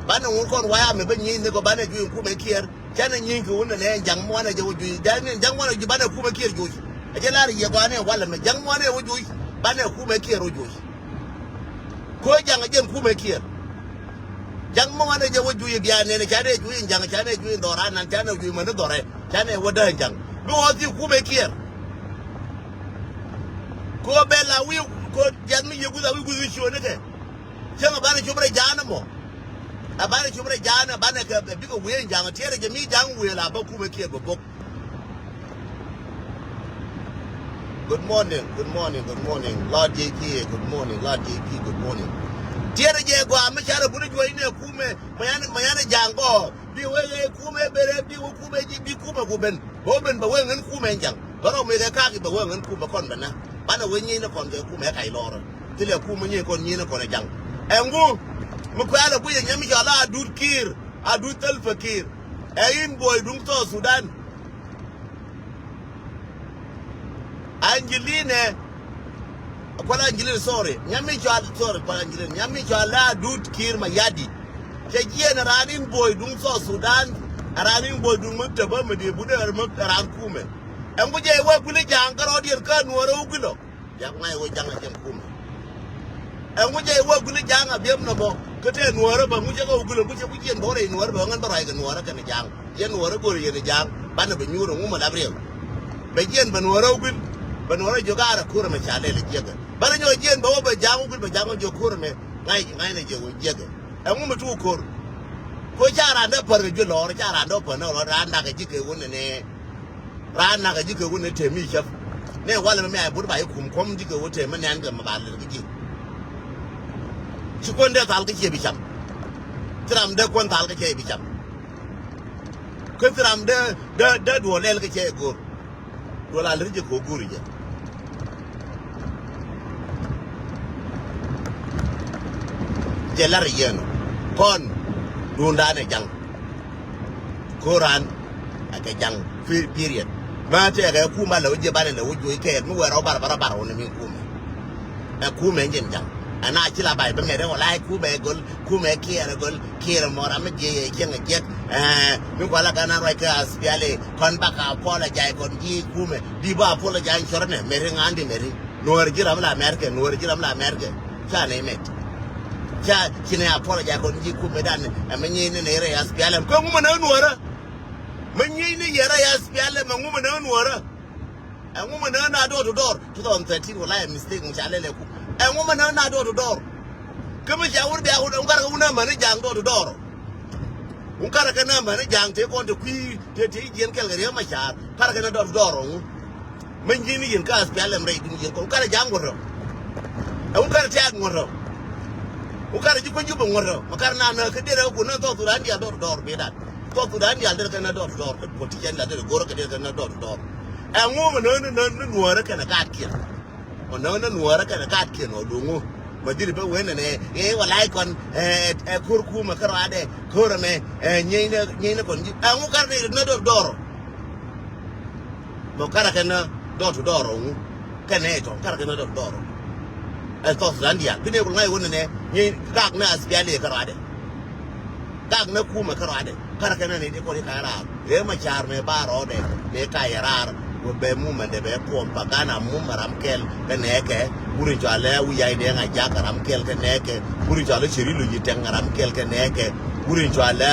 Banɛ ŋu kɔn White Army bä nyieny nɛ kɛ banɛ juiy kumɛ Kiir. Canɛ nyieny kɛ wun nɛ lɛ ja̱ŋ mi wanɛ jɛ wä juiy. Ja̱ŋ ni ja̱ŋ wanɛ juiy banɛ kumɛ Kiir juiy. Ɛ jɛ lar yɛ gɔanɛ walɛ mɛ ja̱ŋ mi wanɛ wä juiy. Banɛ kumɛ Kiir wä juiy. Ko ja̱ŋ jɛ kumɛ Kiir. Ja̱ŋ mi wanɛ jɛ wä juiy bia nɛnɛ canɛ juiy ja̱ŋ canɛ juiy dhɔra nan canɛ juiy mani dhɔrɛ canɛ wä däh ja̱ŋ. Bi wä thi kumɛ Kiir. Ko bɛ la wi̱i̱ ko jiath mi yie guth a wi̱i̱ guth wi̱i̱ ciööni kɛ. Cäŋ a banɛ cop rɛ ja̱a̱n ɛmɔ. A banɛ cop rɛ ja̱a̱n a banɛ kɛ bikɛ wi̱i̱ ja̱ŋ tiɛɛrɛ jɛ mi ja̱ŋ wi̱i̱ la bä kumɛ Kiir bɛ bok. Good morning, good morning, good morning. Lord J P, good morning, Lord J P, good morning. Tiɛɛrɛ jɛ gɔaa mi carɛ buni juɔc ni ɛ kumɛ, ma yan, ma yan ɛ ja̱a̱ŋ gɔɔ. Bi wee ɛ kumɛ berɛ, bi wee kumɛ ji̱, bi kumɛ ku ben. Bä ben bɛ wee ŋän kumɛ ja̱ŋ. Bä rɔ mi kɛ kaki bɛ wee ŋän kumɛ kɔn bɛ na. Banɛ wee nyieny ni kɔn kɛ kumɛ kac lɔrä. Thilɛ kumɛ nyieny kɔn nyieny ni kɔn ɛ ja̱ŋ. Ɛŋu mi kuɛ alɛ kui̱ ɛ nyɛmi cɔal a Adut Kiir, Adut Salva Kiir. Ɛ in boy duŋ South Sudan. Angeline, kual Angeline, sorry. Nyami cɔal, sorry, kual Angeline. Nyami cɔal la Adut Kiir Mayardit. Cɛ jiɛn raan in boy duŋ South Sudan. Raan in boy duŋ mi tebä mi di budɛ mi raan kumɛ. Ɛŋu jɛ iwä guli ja̱a̱ŋ kärɔɔdiɛn kä nuɔrä wä gulɔ. Yak ŋa̱c wä ja̱ŋ a jɛn kumɛ. Ɛŋu jɛ iwä guli ja̱a̱ŋ a biɛm nɔmɔ kä tɛ nuɔrä bä ŋu jɛ kä wä gulɔ ŋu jɛ ku jiɛn bä wä rɛy nuɔrä bä ŋän bä ruac kɛ nuɔrä kɛn ja̱a̱ŋ. Yɛn nuɔrä go̱o̱r yɛn ja̱a̱ŋ banɛ bɛ nyuur ɛŋu mɛ lap riɛw. Bɛ jiɛn bɛ nuɔrä wä gul bɛ nuɔrä jiök a rɛ ko̱r ɛmɛ ca lɛl ɛ jiäkɛ. Banɛ nyɔk jiɛn bɛ wä bɛ ja̱a̱ŋ wä gul bɛ ja̱a̱ŋ wä jiök ko̱r ɛmɛ ŋa̱c ŋa̱c nɛ jɛ wä jiäkɛ. Ɛŋu mɛ tuuk ko̱r. Ko ca raan dee pär kɛ juɛ lɔɔr ca raan dee pär nɛ lɔɔr raan dakɛ ji̱ kɛ wä nɛ nɛ. Raan nakä ji̱ kɛ wä ni tëë mi cäp. Ni walɛ mi mi a but ba i̱ kum kuɔm ji̱ kɛ wä tëë mi nɛn kɛ mi ba lɛl kɛ ji̱. Ci kuän dee thal kä ciɛ bi cam. Thi ram dee kuän thal kä ciɛ bi cam. Kä thi ram dee dee dee duɔl lɛl kä ciɛ go̱o̱r. Duɔl a lät jɛ kɛ wä go̱o̱r jɛ. Jɛ lar yɛn kɔn duundan ɛ jaŋ. Ko̱ran ɛ kɛ jaŋ pe-, period. Ma tɛkɛ kum ba lɛ wä jiɛ banɛ lɛ wä juɔc kɛɛl mi wɛrɛ wä bar bar bar wä ni mi kumɛ. Ɛ kumɛ jɛn jaŋ. Ɛ na ci la bay bi mɛt ɛ wä la ɛ kumɛ ɛ gol kumɛ kiɛɛr ɛ gol kiɛɛr ɛ mɔra mi jiɛ yɛ cieŋ ɛ jiɛk. Ɛ mi kuala gana ruac kɛ aspiali kɔn baka apologize kɔn jiɛ kumɛ di ba apologize cɔrnɛ mɛri ŋa̱a̱n di mɛri. Nuɔɔr ji̱ ram la America, nuɔɔr ji̱ ram la America. Ca nɛ mɛt. Ca ci nɛ apologize kɔn ji̱ kumɛ dan ɛ mɛ nyiey ni nɛ rɛ ya spialɛ. Kɛ ŋumɛ nɛ nuɔɔrä. Mɛ nyiey ni yɛ rɛ ya spialɛ mɛ ŋumɛ nɛ nuɔɔrä. Ɛ ŋumɛ nɛ na door to door. Two thousand thirteen wala ɛ mistake ŋu ca lɛ lɛ ku. Ɛ ŋumɛ nɛ na door to door. Kä mi ca wur bia wur ŋuar ŋu nɛ mɛ ni jaŋ door to door. Ŋu karɛ kɛ nä män ja̱a̱ŋ tëë kɔn te kui̱ tëë tëë jiɛn kɛl kɛ Riek Machar, karɛ kɛ nä dɔr dɔr ŋu. Mä nyin ni yɛn kä S P L M rɛy dun yɛn kɔn karɛ ja̱a̱ŋ guɔ̱t rɔ. Ɛ ŋu karɛ tiaak ŋuɔ̱t rɔ. Ŋu karɛ ji̱ kuäny Jubɛ ŋuɔ̱t rɔ. Mä karɛ na nä kä derɛ kɛ kun nä South Sudan diaal dɔr dɔr bi̱i̱ dat. South Sudan diaal derɛ kɛ nä dɔr dɔr. Kä politician diaal derɛ go̱rä kɛ derɛ kɛ nä dɔr dɔr. Ɛ ŋu mä nä nä nä nuäärä kɛnɛ kaatkiɛn. Ɔ nä nä nuäärä kɛnɛ kaatkiɛn ɔ luŋu. Mä dhil bä wen nɛ ɛ walay kɔn ɛ ko̱r kumɛ kä rɔadɛ ko̱r ɛmɛ ɛ nyieynɛ nyieynɛ kɔn ji̱ ɛ ŋu kar ni nä dɔr dɔr. Mɔ kar kɛ nä dɔr tu dɔr ɔ ŋu kɛnɛ tɔ kar kɛ nä dɔr dɔr. Ɛ thɔth dan diaal bi ne kul ŋa̱c wen nɛ nyieyn kak nä aspiali kä rɔadɛ. Gak nä kumɛ kä rɔadɛ kärɛ kɛn nɛ ni ti kɔn i̱ ka̱c raar. Riek Machar mëë ba rɔɔdɛ mëë ka̱c raar. Wä bɛ mumɛndɛ bɛ puɔm Pagana mum ram kɛl kä nɛɛkɛ. Wur in cɔalɛ Wi̱i̱ Ya̱c Dɛŋ Ajak ram kɛl kä nɛɛkɛ. Wur in cɔalɛ Ceri Lo̱c Itɛŋ ram kɛl kä nɛɛkɛ. Wur in cɔalɛ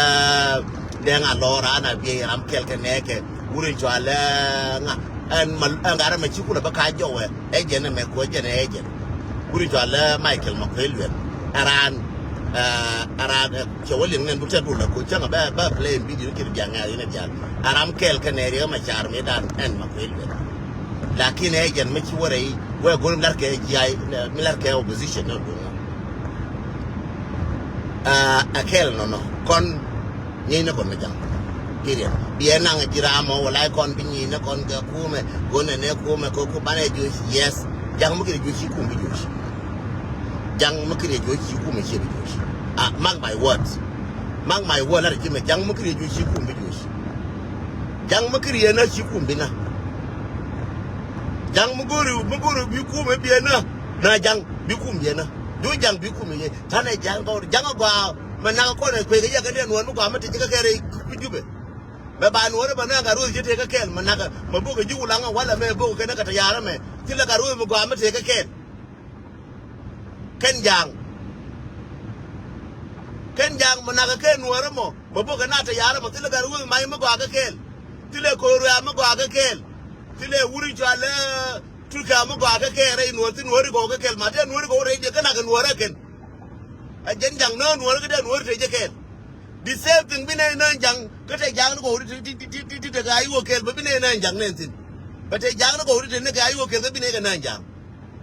Dɛŋ Alɔr Ana Biey ram kɛl kä nɛɛkɛ. Wur in cɔalɛ ŋa ɛn mal ɛn gat ɛmɛ ci kulɛ bä ka̱c jɔwɛ. Agent ɛmɛ kuɔ jɛn ɛ agent. Wur in cɔalɛ Michael Makuei Lueth. Ɛ raan ɛ raan ɛ cɛ wä liŋ nɛn duk cɛ dul ɛ kuɔ cäŋ ɛ bɛ bɛ play in video kiri diaŋ ŋɛ̈r in ɛ diaal. Ɛ ram kɛl kɛ nɛ Riek Machar mi dan ɛn Makuei Lueth. Lakin ɛ agent mi ci wä rɛy wɛ go̱n mi lar kɛ G I mi lar kɛ opposition nɛ duŋ. Ɛ kɛl nɔnɔ kɔn Nyiey ni kɔn mi jaŋ. Period. Biɛ naŋ ji̱ ram mɔ wala kɔn bi nyiey ni kɔn kɛ kumɛ. Gon nɛ nɛ kumɛ kɛ ku banɛ juc. Yes. Jaŋ mi kiri juc ci kum bi juc. Jaŋ mi kiri juc ci kum ci bi juc. Ah, mark my words. Mark my word lar ji̱ mɛ jaŋ mi kiri juc ci kum bi juc. Jaŋ mi kiri yɛ na ci kum bi na. Jaŋ mi gori mi gori bi kumɛ biɛ na. Na jaŋ bi kum biɛ na. Juc jaŋ bi kum yɛ. Tanɛ jaŋ gɔr jaŋ gɔaa. Mɛ nak kɔn ɛ kuek kɛ yɛ kɛ diɛn nuɔ̱ɔ̱r mi gɔaa mi te ji̱ kä kɛɛl rɛy pi Jubɛ. Mɛ ba nuɔ̱ɔ̱r mɛ nak a ruëëth ji̱ tëë kä kɛɛl mɛ nak mɛ bok ɛ ji̱ wulaŋ wala mɛ bok kɛn ɛ kɛ te ya̱rä mɛ. Thilɛ ka ruëëth mi gɔaa mi tëë kä kɛɛl. Kɛn ja̱a̱ŋ. Kɛn ja̱a̱ŋ mɛ nak kɛ nuɔ̱ɔ̱r mɔ mɛ bok kɛ na te ya̱rä mɔ thilɛ ka ruëëth mac mi gɔaa kä kɛɛl. Thilɛ ko̱o̱r wiaa mi gɔaa kä kɛɛl. Thilɛ wuri cɔal ɛ Turkia mi gɔaa kä kɛɛl rɛy nuɔ̱ɔ̱r thi nuɔ̱ɔ̱r ikɔw kä kɛɛl ma te nuɔ̱ɔ̱r ikɔw rɛy diɛ kä nak kɛ nuɔ̱ɔ̱r ɛ kɛn. A jɛn jaŋ nä nuɔ̱ɔ̱r kä dee nuɔ̱ɔ̱r te jɛ kɛɛl. The same thing bi nɛy nä jaŋ kä te jaŋ ni kɔw ti ti ti ti ti te ka ayi wä kɛɛl bä bi nɛy nä jaŋ nɛn thin. Bä te jaŋ ni kɔw ti te ni ka ayi wä kɛɛl kä bi nɛy kɛ nä jaŋ.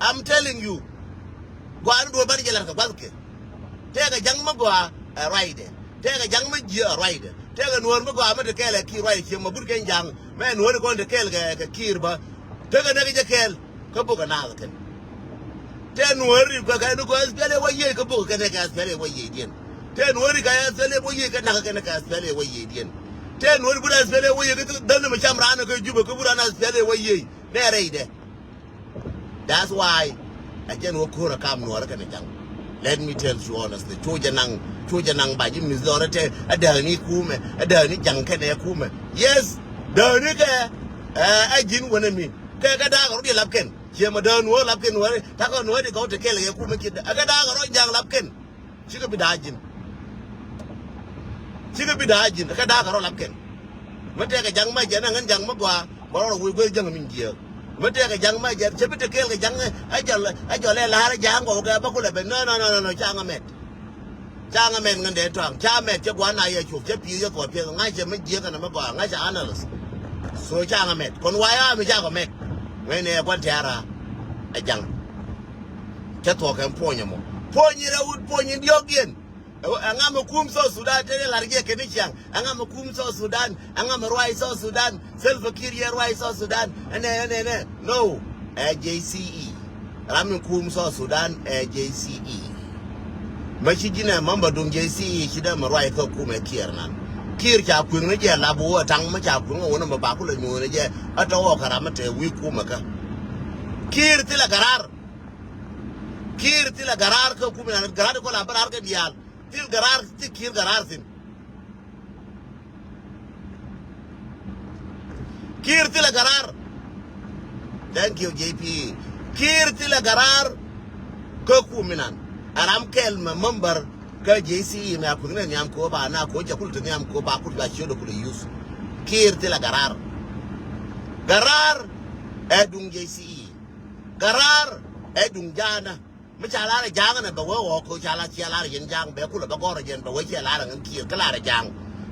I'm telling you. Gɔaa ni duɔ̱ɔ̱r ban jɛ lar kɛ gua̱th kɛ. Tɛkɛ jaŋ mi gɔaa ɛ ruacdɛ. Tɛkɛ jaŋ mi jiɛ ɛ ruacdɛ. Tɛkɛ nuɔ̱ɔ̱r mi gɔaa mi te kɛɛl ɛ kiir ruac ciɛ ma but kɛn jaŋ mɛ nuɔ̱ɔ̱r ikɔn te kɛɛl kɛ kɛ kiir bä. Tekɛ nɛk jɛ kɛɛl. Kä bok ɛ naath kɛn. Tɛ nuɔ̱ɔ̱ri kɛ kɛ ni kɔ S P L A wä yiëë kä bok kɛn kɛ S P L A wä yiëë diɛn. Tɛ nuɔ̱ɔ̱ri kɛ S P L A wä yiëë kɛ nak kɛn kɛ S P L A wä yiëë diɛn. Tɛ nuɔ̱ɔ̱ri but S P L A wä yiëë kä dhäl ni mi cam raan kɛ Jubɛ kä but raan S P L A wä yiëë nɛ rɛydɛ. That's why ɛ jɛn wä ko̱r ɛ kam nuɔ̱ɔ̱rä kɛnɛ jaŋ. Let me tell you honestly. Cu jɛ naŋ cu jɛ naŋ ba ji̱ mi̱th lɔrä tɛ ɛ dääni kumɛ ɛ dääni jaŋ kɛnɛ kumɛ. Yes. Dääni kɛ ɛ ɛ ji̱n wänɛ mi. Kɛ kɛ da̱a̱k rɔ diɛ lap kɛn. Ciɛ mɛ däär nuɔ̱ɔ̱r lap kɛn nuɔ̱ɔ̱ri ta̱kɛ nuɔ̱ɔ̱ri kɛ kɔn te kɛl kɛ kumɛ kiɛ kɛ da̱a̱k rɔ ja̱a̱ŋ lap kɛn. Cikɛ bi da̱a̱ ji̱n. Cikɛ bi da̱a̱ ji̱n kɛ da̱a̱k rɔ lap kɛn. Mɛ tɛkɛ ja̱ŋ mɛ jɛn ɛ ŋän ja̱ŋ mɛ gɔaa bɛ rɔ wec gueth ja̱ŋ min jiääk. Mɛ tɛkɛ ja̱ŋ mɛ jɛn cɛ bi te kɛɛl kɛ ja̱ŋ ɛ jɔl ɛ jɔl ɛ la̱r ja̱a̱ŋ kɔk kɛ bä kulɛ ben. No, no, no, no, no, ca ŋä mɛt. Ca ŋä mɛt ŋän dee tɔaŋ ca mɛt cɛ gua̱n na yɛ cuɔp cɛ pi̱i̱th yɛ thuɔt piɛth ŋa̱cɛ mi jiäk kɛnɛ mi gɔaa ŋa̱cɛ analyst. So ca ŋä mɛt kɔn wayä mi cakɔ mɛt. Ŋäcnɛ ɛ gua̱n tɛ̈ra ɛ ja̱ŋ. Cɛ thuɔ̱k kɛn puɔ̱ny ɛmɔ puɔ̱ny in rɛw puɔ̱ny in diɔ̱k yɛn. Ɛŋa mi kum South Sudan tëë lar jɛ kɛn i̱ ciaŋ ɛŋa mi kum South Sudan. Ɛŋa mi ruac South Sudan. Salva Kiir yɛ ruac South Sudan. Ɛnɛ ɛnɛ ɛnɛ no. Ɛ J C E. Ram mi kum South Sudan ɛ J C E. Mɛ ci ji̱n ɛ mamba duŋ J C E ci dee mɛ ruac kä kumɛ Kiir nan. Kiir ca kueŋni jɛ lap wä taŋ mɛ ca kueŋ wä ni mɛ bakul ɛ nyuɔ̱ɔ̱ni jɛ ɛ tɔ wä kɛ ram mɛ te wi̱i̱ kumɛ kä. Kiir thilɛ gɛ raar. Kiir thilɛ gɛ raar kä kumɛ nan gɛ raar kɔ la bä raar kɛ diaal. Thil gɛ raar thi Kiir gɛ raar thi̱n. Kiir thilɛ gɛ raar. Thank you J P. Kiir thilɛ gɛ raar. Kä kum inan a ram kɛl mɛ member kä J C E mɛ a kuth nɛ nhiam ko ba na ko jɛ kul ti nhiam ko ba kul ba ciö dɔ kul use. Kiir thilɛ gɛ raar. Gɛ raar ɛ duŋ J C E. Gɛ raar ɛ duŋ ja̱a̱nä. Mi ca lar ɛ ja̱a̱ŋ ɛnɛ bɛ wee ɣɔɔk ko̱ ca lar ciɛ lar ɛ yɛn ja̱a̱ŋ bɛ kulɛ bɛ gɔr ɛ yɛn bɛ wee ciɛ lar ɛ ŋän Kiir kä lar ɛ ja̱a̱ŋ.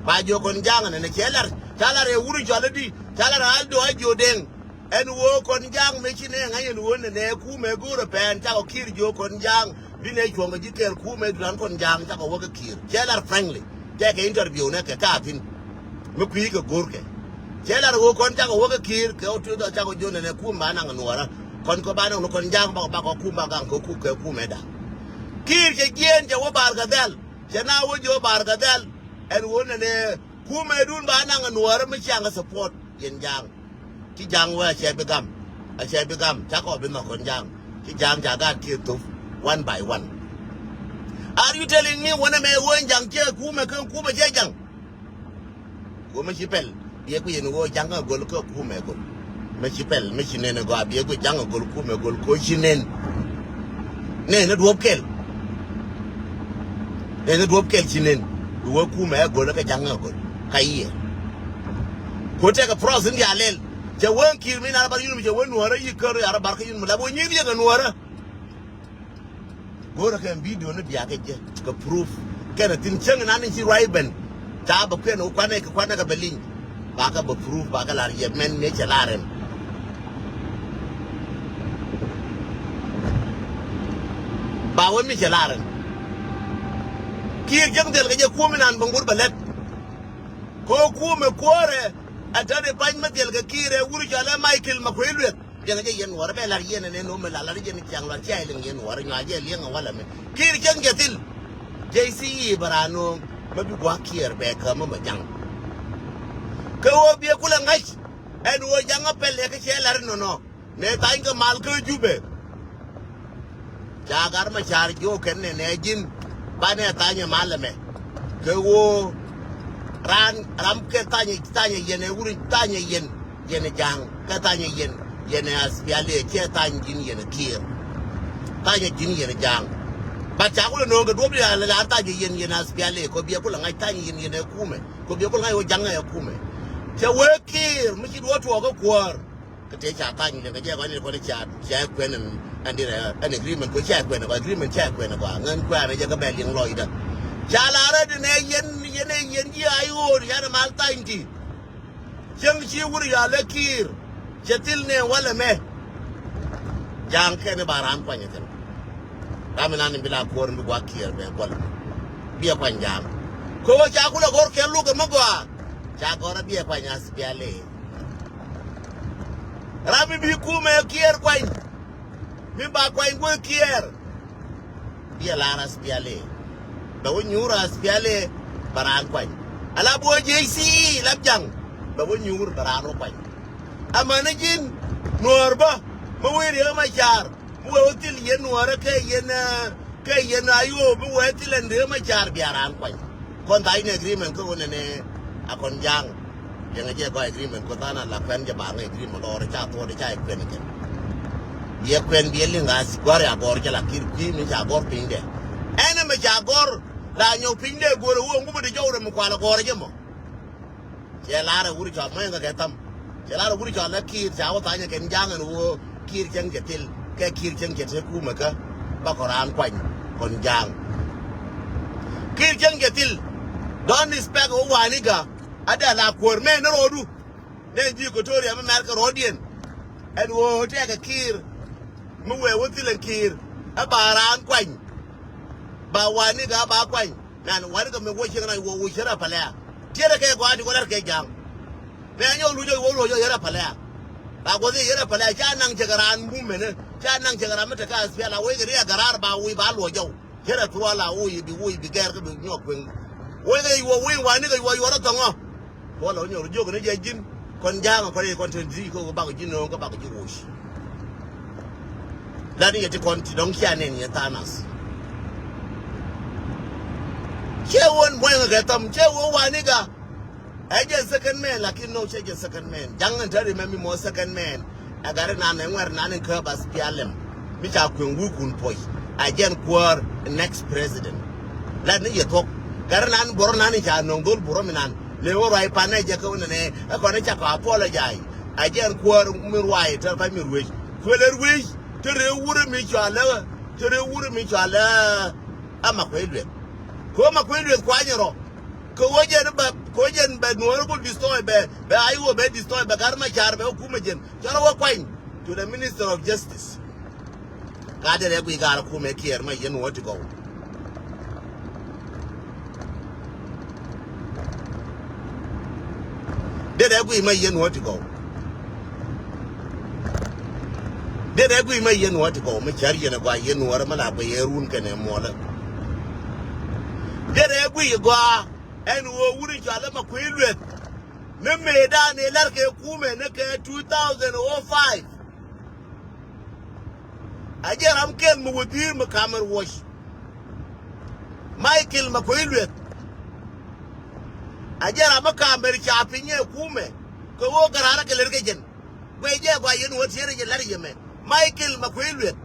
Ba jiök kɔn ja̱a̱ŋ nɛnɛ cɛ lar, ca lar ɛ wur cɔal i̱di, ca lar ɛ Aldo a jiök Deŋ. Ɛn ɣöö kɔn ja̱a̱ŋ mëë ci nɛ ŋa̱c ɛn ɣöö nɛnɛ kumɛ go̱o̱rɛ pɛn cakɔ Kiir jiök kɔn ja̱a̱ŋ. Bi nɛ cuɔ̱ŋ kɛ ji̱ kɛɛl kumɛ duran kɔn ja̱a̱ŋ cakɔ wä kɛ Kiir. Cɛ lar frankly. Tɛkɛ interview nɛ kɛ ka̱a̱thin. Mi kui̱ kɛ go̱o̱rkɛ. Cɛ lar ɣöö kɔn cakɔ wä kɛ Kiir kɛ ɣöö tuth cakɔ jiök nɛnɛ kumɛ ba naŋ nuɔɔrä. Kɔn kɔ ba naŋ ni kɔn ja̱a̱ŋ bakɔ bakɔ kum ba gaŋ kɛ kum kɛ kumɛ da. Kiir cɛ jiɛɛn cɛ wä Bar Gadhɛl. Cɛ na wä jiök Bar Gadhɛl. Ɛn ɣöö nɛnɛ kumɛ dun ba naŋ nuɔɔrä mi ciaŋ support yɛn ja̱a̱ŋ. Ci ja̱a̱ŋ wee a cɛ bi gam. A cɛ bi gam. Ca kɔ bi nhɔk kɔn ja̱a̱ŋ. Ci ja̱a̱ŋ ca gaat kiɛ thop one by one. Are you telling me wänɛ mɛ ɣöö ja̱a̱ŋ cɛ kumɛ kä kumɛ cɛ ja̱a̱ŋ? Kumɛ ci pɛl. Biɛ ku yɛn ɣöö ja̱a̱ŋ kä go̱l kä kumɛ go̱l. Mɛ ci pɛl, mɛ ci nen ɛ gɔaa biɛ ku ja̱a̱ŋ ɛ go̱l kumɛ go̱l ko ci nen. Nen ɛ duɔ̱p kɛl. Nen ɛ duɔ̱p kɛl ci nen. Bi wee kumɛ ɛ go̱l kä ja̱a̱ŋ ɛ go̱l. Ka yiëë. Ko tɛkɛ process in diaal lɛl. Cɛ wee Kiir mi nar bar yun mi cɛ wee nuɔ̱ɔ̱rä yi kär yar bar kä yun mi la bo nyi̱i̱r yɛ kɛ nuɔ̱ɔ̱rä. Go̱o̱rä kɛ video ni diakä jɛ kɛ proof. Kɛnɛ thin cäŋ nan in ci ruac ben. Ca bɛ kuɛn wä kuanɛ kɛ kuanɛ kɛ bɛ liŋ. Ba kɛ bɛ proof ba kɛ lar yɛ mɛn mëë cɛ lar ɛn. Ba wä mi cɛ lar ɛn. Kiir cäŋ thil kɛ jɛ kuɔ̱m inan bɛ ŋur bɛ lɛt. Kɛ wä kuɔ̱mɛ kuɔ̱rɛ. Ɛ tɛt i̱ pa̱ny mi thil kɛ Kiir ɛ wur cɔal ɛ Michael Makuei Lueth. Liɛŋɛ jɛ yɛn nuɔɔrä bɛ lar yɛn ɛn ɛn ɣöö mi la lar yɛn ciaŋ lual cia liŋ yɛn nuɔɔrä nyuac jɛ liɛŋ ɛ walɛ mɛ. Kiir cäŋ jɛ thil. J C E bɛ raan nööŋ mɛ bi gua̱a̱k Kiir bɛ käm mɛ ja̱ŋ. Kɛ ɣöö biɛ kulɛ ŋa̱c ɛn ɣöö ja̱ŋ ɛ pɛl ɛ kä cɛ lar inɔnɔ. Nɛ thany kɛ mal kä Jubɛ. Ca Gat Macar jiök kɛn nɛ nɛ ji̱n banɛ thany ɛ mal ɛmɛ. Kɛ ɣöö raan ram kɛ thany thany ɛ yɛn ɛ wuri thany ɛ yɛn yɛn ɛ ja̱a̱ŋ kɛ thany ɛ yɛn yɛn ɛ aspiali ɛ cɛ thany ji̱n yɛn ɛ Kiir. Thany ɛ ji̱n yɛn ɛ ja̱a̱ŋ. Bat ca kulɛ no̱o̱ŋ kɛ duɔ̱p di la la thany ɛ yɛn yɛn ɛ aspiali kɔ biɛ kulɛ ŋa̱c thany ɛ yɛn yɛn ɛ kumɛ kɔ biɛ kulɛ ŋa̱c wä ja̱ŋ ɛ kumɛ. Cɛ wee Kiir mi ci duɔ̱p tuɔɔk kä kuäär. Kɛ tëë ca thany liɛŋ kɛ jɛ kɔn in kɔn ca ca kuɛn ɛn ɛn agreement kɔ ca kuɛn kɔ agreement ca kuɛn kɔ ŋän kuɛn jɛ kɛ bɛ liɛŋ lɔcdä. Ca la rɛ di nɛ yɛn yɛn ɛ yɛn ji̱ a i̱ ɣöö yan mal thany ti. Cäŋ ci wur ya lɛ Kiir cɛ thil nɛ walɛ mɛ. Ja̱a̱ŋ kɛn i̱ ba raan kuany ɛ thil. Ram inan in bi la kuɔr in bi gua̱a̱k Kiir bɛ guɔl. Biɛ kuany ja̱a̱ŋ. Kɛ ɣöö ca kulɛ gɔr kɛ luk ɛmɛ gɔaa. Ca gɔr a biɛ kuany aspiali. Ram mi bi kumɛ Kiir kuany. Mi ba kuany guäth Kiir. Biɛ lar aspiali. Bɛ wä nyuur aspiali bɛ raan kuany. Ala buɔ J C E lap ja̱ŋ. Bɛ wä nyuur bɛ raan wä kuany. Amäni ji̱n nuɔɔr bä mi wee Riek Macar. Mi wee wä thil yɛn nuɔɔrä kɛ yɛn kɛ yɛn ayop mi wee thil ɛn Riek Macar bia raan kuany. Kɔn tha̱a̱c ni agreement kä ɣöö nɛnɛ a kɔn ja̱a̱ŋ. Liɛŋɛ jɛ gɔaa agreement kɔ tha̱a̱n a la kuɛn jɛ baŋ agreement lɔɔr ca thuɔɔd ca kuɛn kɛn. Yɛ kuɛn biɛ liŋ a gua̱r ya gɔɔr jɛ la kir kui̱ mi ca gɔɔr piny dɛ. Ɛn ɛmɛ ca gɔɔr la nyɔk piny dɛ go̱o̱r a wee ŋupä di jɔw rɛ mi kual a gɔɔr jɛ mɔ. Cɛ lar ɛ wur cɔal mɔc ŋä kɛ tham. Cɛ lar ɛ wur cɔal ɛ Kiir ca wä thanyɛ kɛn ja̱a̱ŋ ɛn ɣöö Kiir cäŋ cɛ thil kɛ Kiir cäŋ cɛ te kumɛ kä. Ba kɔ raan kuany kɔn ja̱a̱ŋ. Kiir cäŋ cɛ thil. Don't expect wä wani ga. Ada la kuäär mɛ ni rɔɔdu. Nɛ ji̱ Equatoria mi mɛr kɛ rɔɔdiɛn. Ɛn ɣöö tɛkɛ Kiir. Mi wee wä thil ɛn Kiir. Ɛ ba raan kuany. Ba wani ga ba kuany. Nan wani kɛ mi wä cieŋ na wä wä cierɛ pɛlɛ. Tiɛrɛ kɛ gɔaa ti kɔ lɛr kɛ ja̱a̱ŋ. Mɛ nyɔk luc wä luɔc cierɛ pɛlɛ. Ba guɔth cierɛ pɛlɛ ca naŋ cɛ kɛ raan mumɛnɛ ca naŋ cɛ kɛ raan mi te kä aspial a wec kɛ riɛ gɛ raar ba wi̱i̱ ba luɔc jɔw. Cierɛ thuɔɔl a wi̱i̱ bi wi̱i̱ bi gɛɛr kä bi nyɔk kueŋ. Wec kɛ wä wi̱i̱ wani kɛ wä yuɔrä thɔŋɔ. Kuɔl ɔ nyɔr jiök ni jɛ ji̱n kɔn ja̱a̱ŋ kɔn rɛy kɔn te di̱i̱c kä bakɔ ji̱ nööŋ kä bakɔ ji̱ woc. Lani yɛ ti kɔn ti dɔ̱ŋ cia nɛn yɛ thanas. Cɛ wä muɔ̱nyɛ kɛ thɔm cɛ wä wani ka. Ɛ jɛ second man lakin no cɛ jɛ second man ja̱ŋ ɛn tɛri mɛ mi mɔ second man. Ɛ gari nan ɛ ŋuɛr nan in kä bas pialem. Mi ca kueŋ wukun puɔc. Ɛ jɛn kuäär next president. Lani yɛ thuɔk. Gari nan burɔ nan in ca nöŋ dhol burɔ mi nan. Le wä ruac pan ɛ jɛ kä wä nɛnɛ ɛ kɔn ɛ ca kɔ apologize. Ɛ jɛn kuäär mi ruac tɛr pa̱ny mi ruec. Kuël ɛ ruec. Te ree wurɛ mi cɔalɛ te ree wurɛ mi cɔalɛ. Ama kuec lueth. Kuɛ ma kuec lueth kuany rɔ. Kɛ ɣöö jɛn bɛ, kɛ ɣöö jɛn bɛ Nuɔ̱ɔ̱r ku destroy, bɛ, bɛ Ayiwuɔ bɛ destroy, bɛ Gat Macar bɛ kumɛ jɛn. Cɔl wä kuany to the Minister of Justice. Ka dee rɛ guic gaar kumɛ Kiir ma yɛn wä ti gɔw. Dee rɛ guic ma yɛn wä ti gɔw. Dee rɛ guic ma yɛn wä ti gɔw, mi cär yɛn a gɔaa yɛn wä rɛ ma la guic yɛ run kɛnɛ muɔlä. Dee rɛ guic gɔaa ɛn ɣöö wuri cɔal ma kui̱ lueth. Ni mëëdan ëë lär kɛ kumɛ ni kɛ two thousand oh five. A jɛ ram kɛl mi wädhiir mi kamɛr wuɔc. Michael Makuei Lueth. A jɛ ram mi kamɛr ca piny ɛ kumɛ. Kɛ ɣöö gɛ raan kɛ lɛr kɛ jɛn. Guɛc jɛ gɔaa yɛn wä tiɛɛr jɛ lär yɛ mɛ. Michael Makuei Lueth.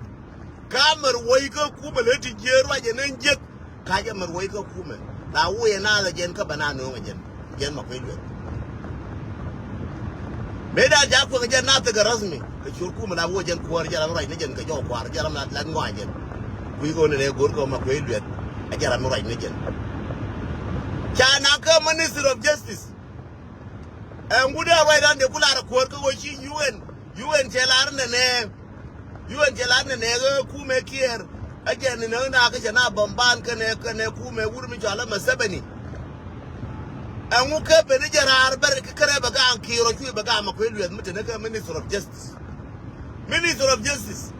Kamɛr wuɔc kä kumɛ lɛ ti jiëë ruac ɛn ɛn jiäk. Ka jɛ mɛ ruɔ̱c kä kumɛ. La wuɔyɛ naath ɛ jɛn kä bɛ na nööŋ ɛ jɛn. Jɛn Makuei Lueth. Mëë da̱a̱n ca kuäŋ ɛ jɛn naath tekɛ rasmi. Kɛ ciöt kumɛ la wuɔ jɛn kuäär jɛ ram ruac ni jɛn kɛ jɔw kuaar jɛ ram la lat ŋɔaa jɛn. Kui̱ kɛ ɣöö ni lɛ go̱r kɛ Makuei Lueth. Ɛ jɛ ram ruac ni jɛn. Ca naŋ kä Ministry of Justice. Ɛŋu dee ruac ran dee ku lar ɛ kuäär kä ɣöö ci U N. U N cɛ lar nɛ nɛ. U N cɛ lat nɛ nɛ ɣä kumɛ Kiir. Ɛ jɛn ni nä na kä cɛ na bämban kɛnɛ kɛnɛ kumɛ wur mi cɔal ɛ Museveni. Ɛŋu kɛ ben ni jɛ raar bɛr kɛ kärɛ bɛ gaŋ Kiir ɔ cuc bɛ gaŋ Makuei Lueth mi te ni kɛ Minister of Justice. Minister of Justice.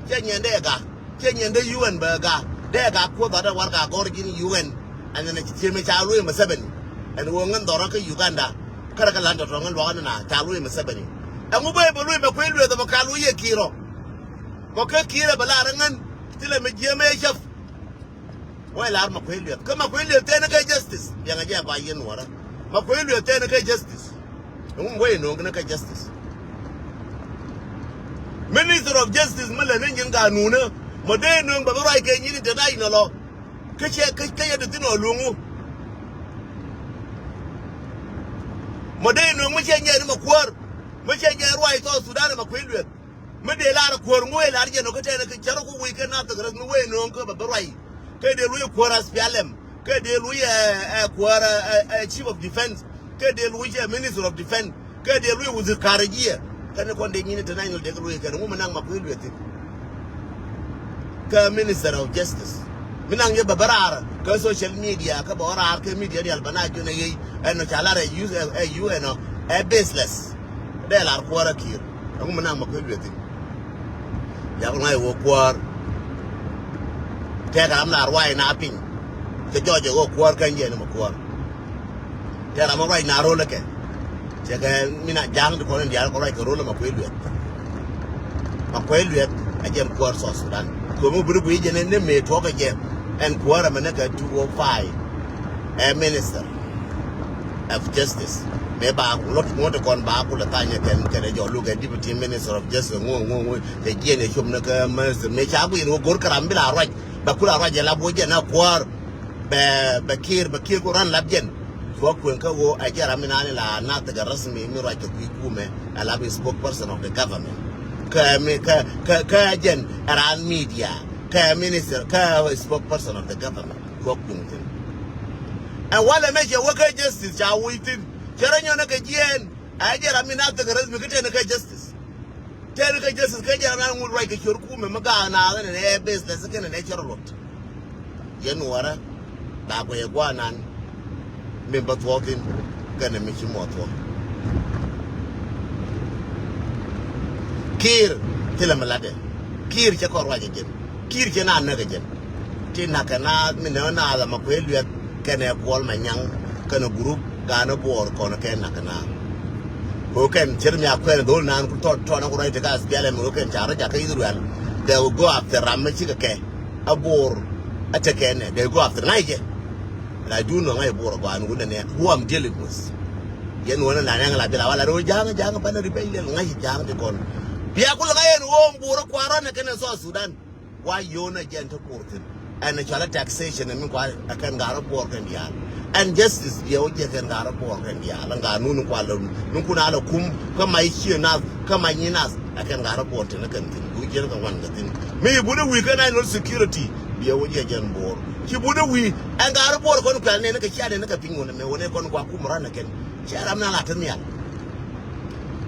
Cɛ nyɛn dee gaŋ. Cɛ nyɛn dee U N bɛ gaŋ. Dee gaŋ kuoth ɔtɛ warɛgak gɔr ji̱n U N. Ɛn nɛ ci tiemɛ ca luɔi Museveni. Ɛn ɣöö ŋän dhɔrä kä Uganda. Kärɛ kɛ lan tɔ̱tɔ̱ ŋän luakä ni na ca luɔi Museveni. Ɛŋu bä bɛ luɔi Makuei Lueth ɛmɔ ka luɔi yɛ Kiir ɔ. Mɔ kä Kiir ɛ bɛ lar ɛ ŋän thilɛ mi jiɛmɛ cäp. Wä lar Makuei Lueth kä Makuei Lueth tɛn kä justice. Biɛŋ ɛ jɛ ba yɛn wärä. Makuei Lueth tɛn kä justice. Ɛŋu wä yɛ no̱o̱ŋ kɛn kä justice. Minister of Justice mi lɛ ni nyin ganunä. Mɔ dee no̱o̱ŋ bɛ bi ruac kɛ nyin international ɔ. Kä cɛ kä cɛ yɛ di thin ɔ luŋu. Mɔ dee no̱o̱ŋ mi cɛ nyɛɛri mɛ kuäär. Mi cɛ nyɛɛri ruac South Sudan ɛ Makuei Lueth. Mi dee lar kuäär ŋuɔ̱c lar jɛ nɔ kä tɛn kä cär ku wi̱i̱ kɛ na thok rɛth mi wee no̱o̱ŋ kä bɛ bi ruac. Kä dee luɔ̱c kuäär S P L M. Kä dee luɔ̱c ɛ ɛ kuäär ɛ ɛ Chief of Defence. Kä dee luɔ̱c ɛ Minister of Defence. Kä dee luɔ̱c wazir kharijiya. Kä ni kɔn dee nyin international dee kɛ luɔ̱c kɛn ŋu mi naŋ Makuei Lueth thi̱n. Kä Minister of Justice. Mi naŋ yɛ bɛ bä raar kä social media kä bɛ wä raar kä media dial bä na jun ɛ yey ɛn nɔ ca lar ɛ U N ɔ ɛ baseless. Dee lar kuäär ɛ Kiir. Ɛŋu mi naŋ Makuei Lueth thi̱n. Yak ŋa̱c ɣöö kuäär. Tɛk ram la ruac na piny. Cɛ jɔɔc ɛ ɣöö kuäär kɛn jɛ ni mɛ kuäär. Tɛk ram ruac na ro̱l kɛ. Cɛ kɛ mi na ja̱a̱ŋ ti kɔn in diaal kɔ ruac kɛ ro̱l Makuei Lueth. Makuei Lueth a jɛn kuäär South Sudan. Kɛ mi bi ni guic jɛ ni mëë tuɔk kɛ jɛ. Ɛn kuäär ɛmɛ ni kɛ two oh five. Ɛ Minister of Justice. Mëë ba lot ŋuɔ̱t kɔn ba kulɛ thany kɛn kɛn jɔl luk ɛ Deputy Minister of Justice ŋuɔ ŋuɔ ŋuɔ. Cɛ jiɛn ɛ cop ni kä Minister mëë ca guic ni wä go̱r kɛ ram bi la ruac. Bɛ kula ruac jɛ lap wä jɛ na kuäär. Bɛ bɛ Kiir bɛ Kiir ku ran lap jɛn. Cuɔ kueŋ kä ɣöö ɛ jɛ ram mi nani la na thikɛ rasmi mi ruac kɛ kui̱ kumɛ ɛ lap spokesperson of the government. Kä mi kä kä kä jɛn ɛ ran media kä minister kä spokesperson of the government. Cuɔ kueŋ thin. Ɛ walɛ mɛ cɛ wä kä justice ca wuc thin. Cɛ rɔ nyɔnɛ kɛ jiɛɛn. Ɛ jɛ ram mi na thikɛ rasmi kä tɛn kä justice. Tɛn kä justice kä jɛ ram na ŋut ruac kɛ ciöt kumɛ mi gaak naath ɛn ɛ bes lɛ thi̱n kɛn ɛ cɛ rɔ luɔt. Yɛn wärä ba guɛy ɛ guanan mi bä thuɔɔk thi̱n kɛnɛ mi ci muɔth thuɔɔk. Kiir thilɛ mi latdɛ. Kiir cɛ kɔn ruac ɛ jɛn. Kiir cɛ na näk ɛ jɛn. Ti na̱k kɛ naath mi nɛ naath ama kuɛ luɛth kɛnɛ Kuɔl Manyaŋ kɛnɛ gurup ga̱a̱n ɛ Buɔɔr kɔn kɛ na̱k kɛ naath. Kɛ kɛn cir mi a kuɛn dhol naan ku tɔt tɔt na ku rɔy ti ka S P L M kɛ kɛn ca rɔ jakä Israel. They will go after ram mi cikɛ kɛ a Buɔɔr a tekɛ nɛ they go after ŋa̱c jɛ. And I do know ŋa̱c Buɔɔr a gɔaa ni wundɛ nɛ who I'm dealing with. Yɛn wundɛ la nɛŋ la bi la wala rɔ ja̱a̱ŋ ja̱a̱ŋ banɛ rebellion ŋa̱c ja̱a̱ŋ ti kɔn. Bia kulɛ ŋa̱c yɛn wundɛ Buɔɔr a kua̱r rɔ nɛ kɛnɛ South Sudan. Wa yio̱o̱n a jɛn ti Buɔɔr thi̱n. Ɛn cɔalɛ taxation ɛn mi kua ɛ kɛn ga̱r ɛ Buɔɔr kɛn diaal. Ɛn justice diɛ wä jɛ kɛn ga̱r ɛ Buɔɔr kɛn diaal ɛn ga̱r nun kua lɛ nun kun a lɛ kum kä mac cië nath kä mac nyi nath ɛ kɛn ga̱r ɛ Buɔɔr thi̱n ɛ kɛn thi̱n. Ku jiɛn kɛ wan kɛ thi̱n mi buni wi̱i̱ kä national security. Yɛ wä jiɛ jɛn Bor. Ci bun i̱ wi̱i̱ ɛn gaari Bor kɔn kuɛl nɛn kɛ cia nɛn kɛ piny wun ɛmɛ wun ɛ kɔn gua kum ran ɛ kɛn. Cɛ ram na la te nhial.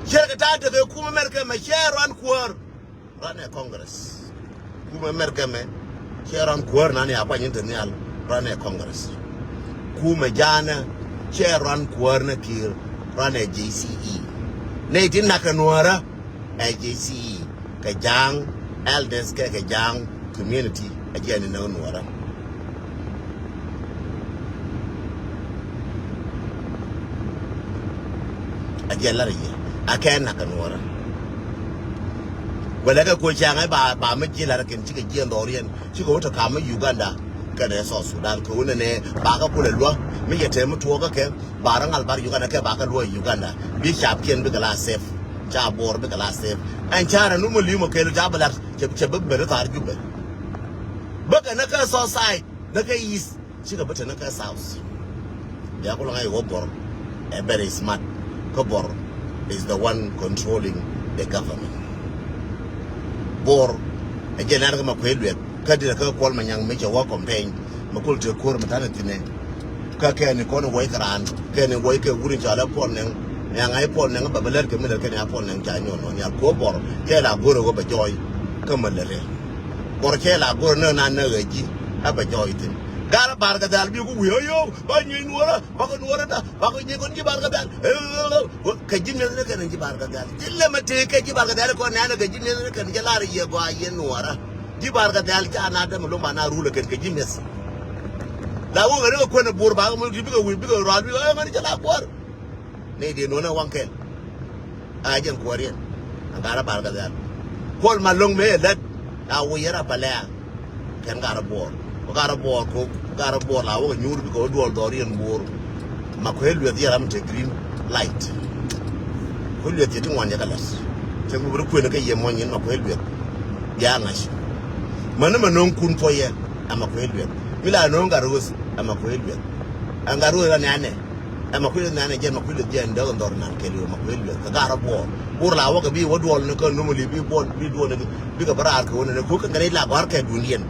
Cɛ kɛ ta̱a̱ tekɛ kum America mɛ cɛ ran kuäär. Ran ɛ Congress. Kum America mɛ cɛ ran kuäär nan ya kuany in te nhial. Ran ɛ Congress. Kum ɛ ja̱a̱nɛ cɛ ran kuäär nɛ Kiir. Ran ɛ J C E. Nɛy ti nak kɛ nuäärä. Ɛ J C E kɛ ja̱a̱ŋ elders kɛ kɛ ja̱a̱ŋ community a jiɛn ni näk nuɔrä. A jiɛn lar yɛ a kɛ nak kɛ nuɔrä. Wɛlɛ kɛ kuɔ ca̱ŋ ɛ ba ba mi ji̱ lar kɛn cikɛ jiɛn dhɔriɛn cikɛ wä te kam mi Uganda kɛnɛ South Sudan kɛ wä nɛnɛ ba kɛ kulɛ luä mi yɛ te mi tuɔɔkä kɛ. Ba rɔ ŋal bar Uganda kɛ ba kɛ luɔi Uganda bi capkiɛn bikɛ la safe. Ca Bor bikɛ la safe. Ɛn ca rɛ numɔ li̱mɔ kɛl ca bɛ lat cɛ bɛ ben thar Jubɛ. Bäkɛ ni kä south side ni kä east cikɛ bä te ni kä south. Bia kulɛ ŋa̱c wä Bor ɛ very smart. Kä Bor is the one controlling the government. Bor ɛ jɛ nɛr kä ma kuɛ luɛk. Kä dirɛ kä Kuɔl Manyaŋ mi cɛ wä campaign mi kul te ko̱r mi ta̱nɛ thi̱nɛ. Kä kɛn ni kɔn wec kɛ raan kɛn ni wec kɛ wur in cɔal ɛ Puɔl Nɛŋ. Ni a ŋa̱c Puɔl Nɛŋ bɛ bɛ lɛr kɛ mi lɛr kɛn ni a Puɔl Nɛŋ ca nyuɔn nɔ ni a kuɔ Bor cɛ la go̱r ɛ wä bɛ jɔɔy. Kä mɛ lɛr ɛ Bor cɛ la go̱r ɛ nä na nä ɛ ji̱ ɛ bɛ jɔɔy thi̱n. Gal bar kɛ dhal bi ku wi̱i̱ ɛ yo̱o̱ ba nyuec nuɔrä ba kɛ nuɔrä da ba kɛ nyuec kɔn ji̱ bar kɛ dhal. Kɛ ji̱ mi̱eth ni kɛn ji̱ bar kɛ dhal ji̱ lɛ mɛ tëë kɛ ji̱ bar kɛ dhal kɔn nɛn kɛ ji̱ mi̱eth ni kɛn jɛ lar yɛ gɔaa yɛ nuɔrä. Ji̱ bar kɛ dhal ca na däm lom ba na rulɛ kɛn kɛ ji̱ mi̱eth. La wä ɣän kɛ kuɛn ɛ Bor ba kɛ mul ji̱ bikɛ wi̱i̱ bikɛ rual bikɛ ɣän jɛ la kuäär. Nɛy diɛ nuɔ̱n ɛ waŋ kɛn. A jɛn kuäär yɛn. A garɛ bar kɛ dhal. Kuɔl ma lo̱ŋ mëë lät. A wä yɛr a pɛlɛa. Kɛn garɛ Bor. Kɛ garɛ Bor kɛ garɛ Bor la wä kɛ nyuur bikɛ wä duɔl dhɔr yɛn Bor. Ma kuɛ lueth yɛ ram te green light. Kuɛ lueth yɛ ti ŋuan yɛ kɛ la̱t. Cɛ ku bi ri kuënä kä yɛ muɔ̱ny in ma kuɛ lueth. Bia ŋa̱c. Mäni ma no̱o̱ŋ kun puɔyɛ. Ɛ ma kuɛ lueth. Mi la no̱o̱ŋ gat ro̱o̱th. Ɛ ma kuɛ lueth. Ɛn gat ro̱o̱th ran nɛnɛ. Ɛ ma kuɛ lueth nɛnɛ jɛ ma kuɛ lueth jɛ ɛn däk ɛn dhɔr nan kɛl yɛ ma kuɛ lueth. Kɛ gat rɔ buɔɔr. Bor la wä kɛ bi wä duɔl ni kä no̱o̱ŋ li bi buɔl bi duɔl ni bi kɛ bä raar kɛ wä nɛnɛ ku kɛ kɛn i̱ la gɔ̱a̱r kɛ duundiɛn.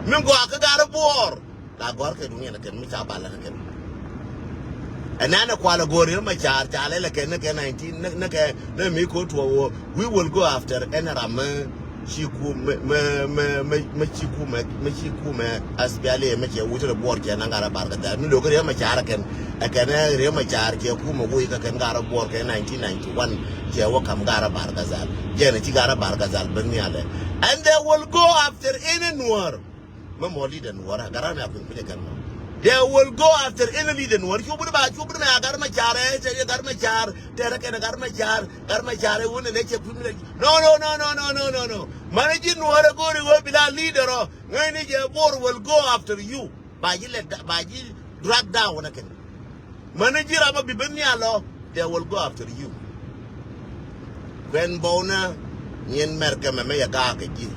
Mi gɔaa kɛ gat rɔ buɔɔr. La gɔ̱r kɛ duŋ yɛn kɛn mi ca bal kɛn. Ɛn ɛn ɛ kual ɛ go̱r yɛn ma car ca lɛl kɛn ni kɛ nineteen ni kɛ ni mi ko tuɔ wä. We will go after ɛn ram mi ci ku mi mi mi mi mi ci ku mi mi ci ku mi S P L A mi cɛ wuc rɛ buɔr cɛ naŋ garɛ bar kɛ dhɛl mi lo̱k riɛ ma car kɛn. Ɛ kɛn ɛ riɛ ma car cɛ ku mi wuc kɛ kɛn garɛ buɔr kɛ nineteen ninety one cɛ wä kam garɛ bar kɛ dhɛl. Jɛn ci garɛ bar kɛ dhɛl ben nhialɛ. And they will go after any nuɔr. Mɛ mɔ leader ni wara gara mɛ a kui̱ kui̱ kɛn mɔ. They will go after any leader ni wara. Cu buni ba cu buni mɛ a gar ma car ɛ cɛ gar ma car tɛrɛ kɛn gar ma car gar ma car ɛ wuni ne cɛ kui̱ mi ne. No no no no no no no no. Mani ji̱ ni wara gori wä bila leader ɔ ŋäcni jɛ Bor will go after you. Ba ji̱ lɛ ba ji̱ drag down na kɛn. Mäni ji̱ ram a bi ben nhial ɔ, they will go after you. Kuɛn bɔw nä nyin mɛr kɛ mɛ mɛ yɛ gaak kɛ ji̱.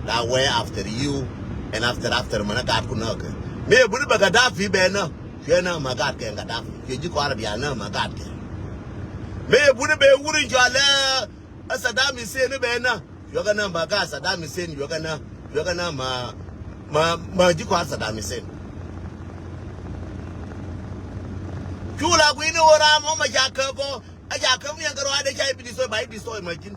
La wee after you and after after mɛn a gaat ku nä kɛ. Mëë buni bɛ Gaddafi bɛ nä cuɛ nä ma gaat kɛ Gaddafi cuɛ ji̱ kɔar bia nä ma gaat kɛ. Mëë buni bɛ wuri cualɛ a Saddam Hussein bɛ nä. Yuɔkɛ na ma ka Saddam Hussein yuɔkɛ na yuɔkɛ na ma ma ma ji̱ kɔaar Saddam Hussein. Cu la gui̱n ni ɣöö ram ɣöö ma ca käp ɣöö a ca käp ni ɛn kɛ ruaadɛ ca i̱ bi destroy ba i̱ destroy ma ji̱n.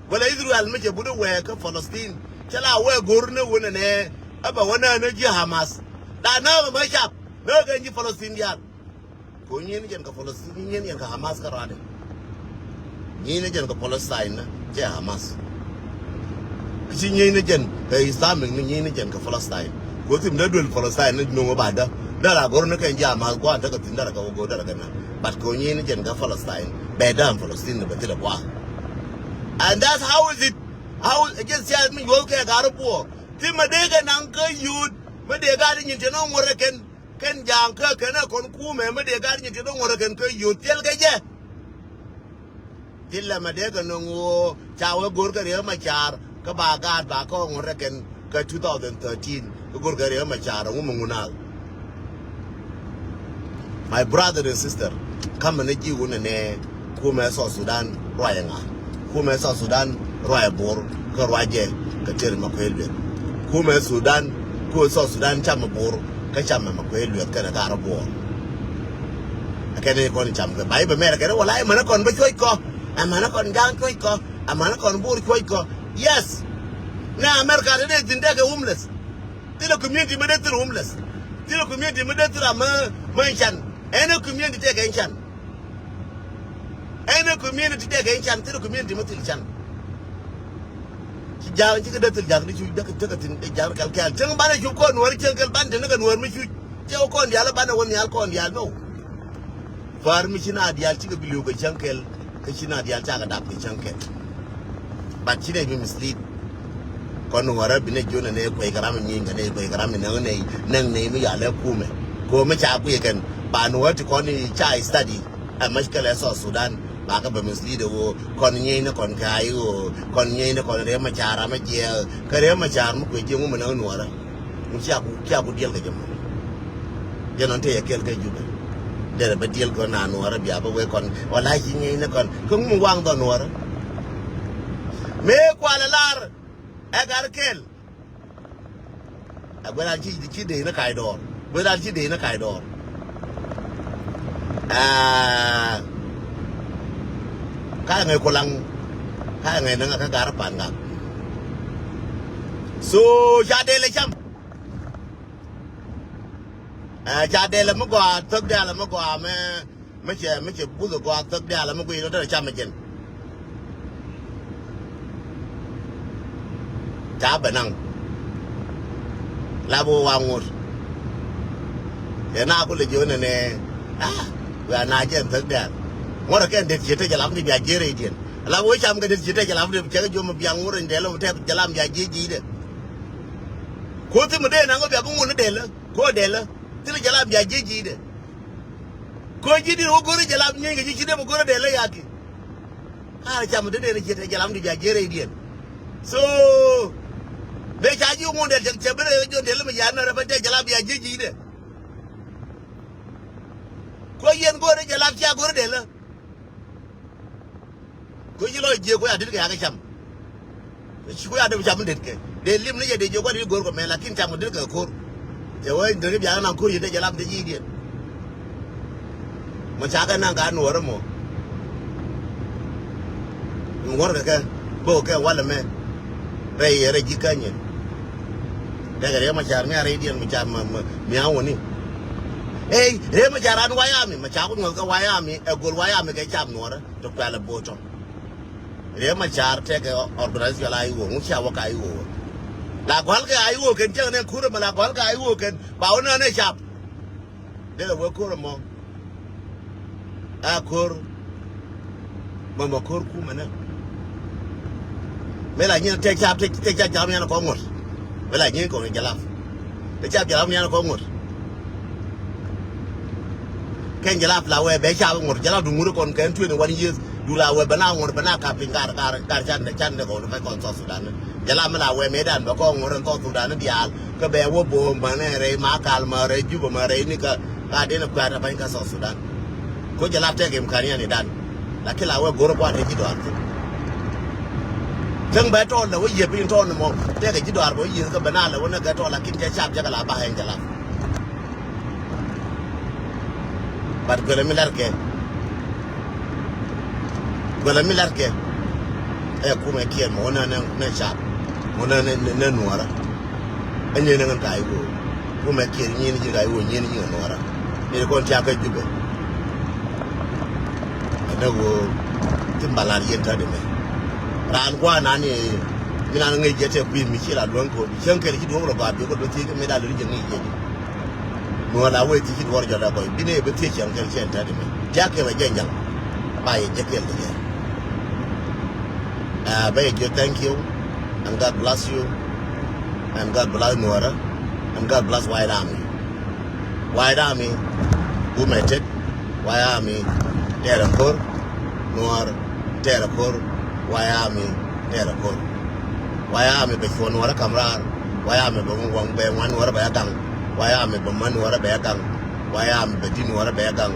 Wala Israel mi cɛ but i̱ wɛɛ kä Palestine cɛ la wɛɛ go̱r ni wun ɛnɛ ɛ bɛ wä nään ni ji̱ Hamas. La nääk ɛ ma cap nääk ɛn ji̱ Palestine diaal. Ko nyin jɛn kɛ Palestine nyin jɛn kɛ Hamas kä ruadɛ. Nyin jɛn kɛ Palestine na cɛ Hamas. Ci nyin jɛn kɛ Islamic ni nyin jɛn kɛ Palestine. Ko tim dee duel Palestine ni nuŋ ba da. Dara gor ni kɛn jɛ Hamas guan tekɛ tin dara kɛ wä go dara kɛ na. But ko nyin jɛn kɛ Palestine bɛ da Palestine ni bɛ ti da gua. And that's how is it. How jɛn sias mi yuɔl kɛ gar buɔ. Tim ma dee kɛ naŋ kä yut ma dee gar nyin ti nɔ ŋuɔrɛ kɛn. Kɛn ja̱a̱ŋ kä kɛn ɛ kɔn kumɛ mi dee gaat nyin ti dɔ̱ŋ ŋuɔ̱t ɛ kɛn kä yio̱o̱ thil kɛ jɛ. Thilɛ mɛ dee kɛ nöŋ ɣöö ca wee go̱r kɛ Riek Machar kä ba gaat ba kä ŋuɔ̱t ɛ kɛn kä two thousand thirteen kä go̱r kɛ Riek Machar ɛ ŋu mi ŋun al. My brother and sister, kamɛ ni ji̱ wun ɛnɛ. Kumɛ South Sudan ruacɛ ŋa? Kumɛ South Sudan ruacɛ Bor kä ruacɛ kɛ Tɛr Makuei Lueth. Kumɛ Sudan, ku South Sudan camɛ Bor, kä camɛ mɛ kuɛ lueth kɛnɛ ka rɔ Bor. Kɛnɛ kɔn cam kɛ ba i̱ bɛ mɛrɛ kɛnɛ wala i̱ mɛnɛ kɔn bä cuɔc kɔ, ɛ mɛnɛ kɔn Ja̱a̱ŋ cuɔc kɔ, ɛ mɛnɛ kɔn Bor cuɔc kɔ. Yes. Nɛ America te dee thi̱n tekɛ homeless. Thilɛ community mi dee thil homeless. Thilɛ community mi dee thil amä män can. Any community tekɛ can. Any community tekɛ can, thil community mi thil can. Ci Ja̱a̱ŋ, ci kɛ dee thil Ja̱a̱ŋ di cu dee kɛ tekɛ thi̱n dee Ja̱a̱ŋ kɛl kɛl. Cäŋ banɛ cu kɔn Nuäär cäŋ kɛl ban te ni kɛ Nuäär mi cuc. Cɛ wä kɔn diaal banɛ wä nhial kɔn diaal no. Far mi ci na diaal ci kɛ bi li̱w kɛ cäŋ kɛl. Kä ci na diaal cakɛ dap kɛ cäŋ kɛl. But ci nɛ bi mislead. Kɔn Nuäärä bi nɛ jiön nɛ kuɛy kɛ ram nyieny kɛ nɛ kuɛy kɛ ram nɛ nɛ nɛ mi yalɛ kumɛ. Kumɛ ca kui̱ kɛn ba Nuäärä ti kɔn i̱ ca study. Ɛ mashkila South Sudan ba kɛ bɛ mislead ɛ ɣöö kɔn nyieny ni kɔn kɛ ay ɣöö kɔn nyieny ni kɔn Riek Machar ram jiɛ kɛ Riek Machar mi kuɛ jiɛ ŋu mi nɛ Nuäärä. Ŋu cia ku cia ku diɛl kɛ jɛ mɔ. Jɛ nɔn te yɛ kɛl kɛ Jubɛ. Derɛ bä diɛl kɛ na Nuäärä bia bä wee kɔn wala ci nyieny ni kɔn kä ŋu mi waŋ dhɔ Nuäärä. Mëë kualɛ lar ɛ gar kɛl. Ɛ guɛ ran ci ci dee ni kac dɔɔr. Guɛ ran ci dee ni kac dɔɔr. Ɛɛ, ka ŋɛ kulaŋ ka ŋɛ ni ŋa kä gar pan gak. So ca dee lɛ cam. Ɛ ca dɛl mi gɔaa thäk dɛl mi gɔaa mi mi cɛ mi cɛ buth gɔaa thäk dɛl mi guiy rɔ derɛ cam jɛn. Ca bɛ naŋ la bi wä wa ŋot. Yɛ na ku lɛ jiö nɛ nɛ a wia na jɛn thäk dɛl. Ŋot kɛn det ciet te jɛ lam di bia jier rɛy diɛn la bi wä cam kɛ det ciet te jɛ lam di cɛ kɛ jiö mi bia ŋot rɛy dɛl mi tɛp jɛ lam bia jier ji̱ dɛ. Ko thim dee naŋ bia bi ŋot ni dɛl. Ko dɛlä thilɛ jɛ lam bia jiec ji̱ dɛ. Ko ji̱ di̱t wä go̱rä jɛ lam nyieeny kɛ ji̱ ci dee bä go̱rä dɛlä yaki. Kaarɛ cam dee dee ni ciet jɛ lam di bia jiec rɛy diɛn. So dee ca ji̱ wä ŋuɔ̱n dɛl cɛ cɛ ben rɛy jon dɛlä mi yan nɛ rɛ bä dee jɛ lam bia jiec ji̱ dɛ. Ko yɛn go̱rä jɛ lam cia go̱rä dɛlä. Ko ci lɔ jiek ko ya dit kɛ ya kɛ cam. Ci ko ya dee cam dit kɛ dee lim ni jɛ dee jiek ko dit go̱r kɔ mɛ lakin cam ko dit kɛ ko̱r. Cɛ wee dee ni biak naŋ ko̱r yɛ dee jɛ lam dee ji̱ diɛn. Mɔ ca kɛ naŋ ka nuɔrä mɔ. Mɔ ŋuɔr kɛ kɛ bok kɛ walɛ mɛ. Rɛy yɛ rɛy ji̱ kä nyɛ. Tɛkɛ Riek Machar mi a rɛy diɛn mi ca mi a wuni. Ey Riek Machar an wayami ma ca ku nyuɔth kɛ wayami ɛ gol wayami kɛ cam nuɔrä. Tɔ kuɛl ɛ bo̱o̱c tɔ. Riek Machar tɛkɛ organize kɛ la iwuɔ ŋu cia wä ka iwuɔ wä. La gɔl kɛ a iwuɔ kɛn cäŋ nɛ kurɛ mɛ la gɔl kɛ a iwuɔ kɛn ba wä nä nɛ cap. Dee lɛ wee ko̱r ɛmɔ. A ko̱r mɔmɔ ko̱r kumɛ nä. Mëë la nyin tëë cap tëë cap jam yan kɔ ŋuɔ̱t. Mëë la nyin kɔn jɛ lap. Tëë cap jɛ lap yan kɔ ŋuɔ̱t. Kɛn jɛ lap la wee bɛ cap ŋuɔ̱t jɛ lap du ŋuɔ̱t kɔn kɛn twenty one years. Du la wee bɛ na ŋuɔ̱t bɛ na kap piny kar kar kar can dɛ can dɛ kɔn kɔn South Sudan. Jɛ lap mi la wee mëë dan bɛ kɔ ŋuɔ̱t ɛn South Sudan diaal. Kä bɛ wä bo̱o̱m bä nɛ rɛy ma kal ma rɛy Juba ma rɛy ni kä ka den kuat a bany kä South Sudan. Ko jɛ lap tɛk imkaniya ni dan. Lakin la wee go̱r kuat te ji̱ dɔar thin. Cäŋ bɛ tɔɔl lɛ wä yiëp in tɔɔl ni mɔ tɛk ji̱ dɔar bɛ wä yiëp kä bɛ na lɛ wä nɛ gɛ tɔɔl lakin jɛ cap jɛ kɛ la ba hɛn jɛ lap. But guɛlɛ mi lɛr kɛ. Guɛlɛ mi lɛr kɛ. Ɛ kumɛ kiɛn mɔ wä nɛ nɛ cap. Mɔ nɛ nɛ nuɔrä. Ɛ nyɛn ni ŋän ka i̱ woo. Kumɛ kiɛn nyɛn ji̱ ka i̱ woo nyɛn ji̱ ŋän nuɔrä. Ni kɔn ca kɛ Jubɛ. Ɛ dee woo. Ti mbalar yɛn tä di mɛ. Raan gua̱a̱ nani. Mi nan ŋäc jɛ tɛ kui̱ mi ci la luäŋ ko̱r. Cäŋ kɛl ci duɔ̱ŋ rɔ gɔaa bi kɔ luäŋ thiec kɛ mi da luri jɛ ŋäc jɛ di. Nuɔ̱ɔ̱r la wee thiec ci duɔ̱ɔ̱r jɔt la gɔy bi ne bi thiec cäŋ kɛl cɛn tä di mɛ. Ja̱ kɛ mɛ jɛ nyaŋ. Ba yɛ jɛ kɛl di jɛ. Aa, bɛ yɛ jiö thank you and God bless you and God bless Nuɔrä and God bless White Army. White Army, wumɛ tet. White Army, tɛɛrɛ ko̱r. Nuɔr, tɛɛrɛ ko̱r. White Army, tɛɛrɛ ko̱r. White Army bɛ cuɔ Nuɔrä kam raar. White Army bɛ ŋuɔŋ bɛ ŋuan Nuɔrä bɛ ya gaŋ. White Army bɛ män Nuɔrä bɛ ya gaŋ. White Army bɛ di̱t Nuɔrä bɛ ya gaŋ.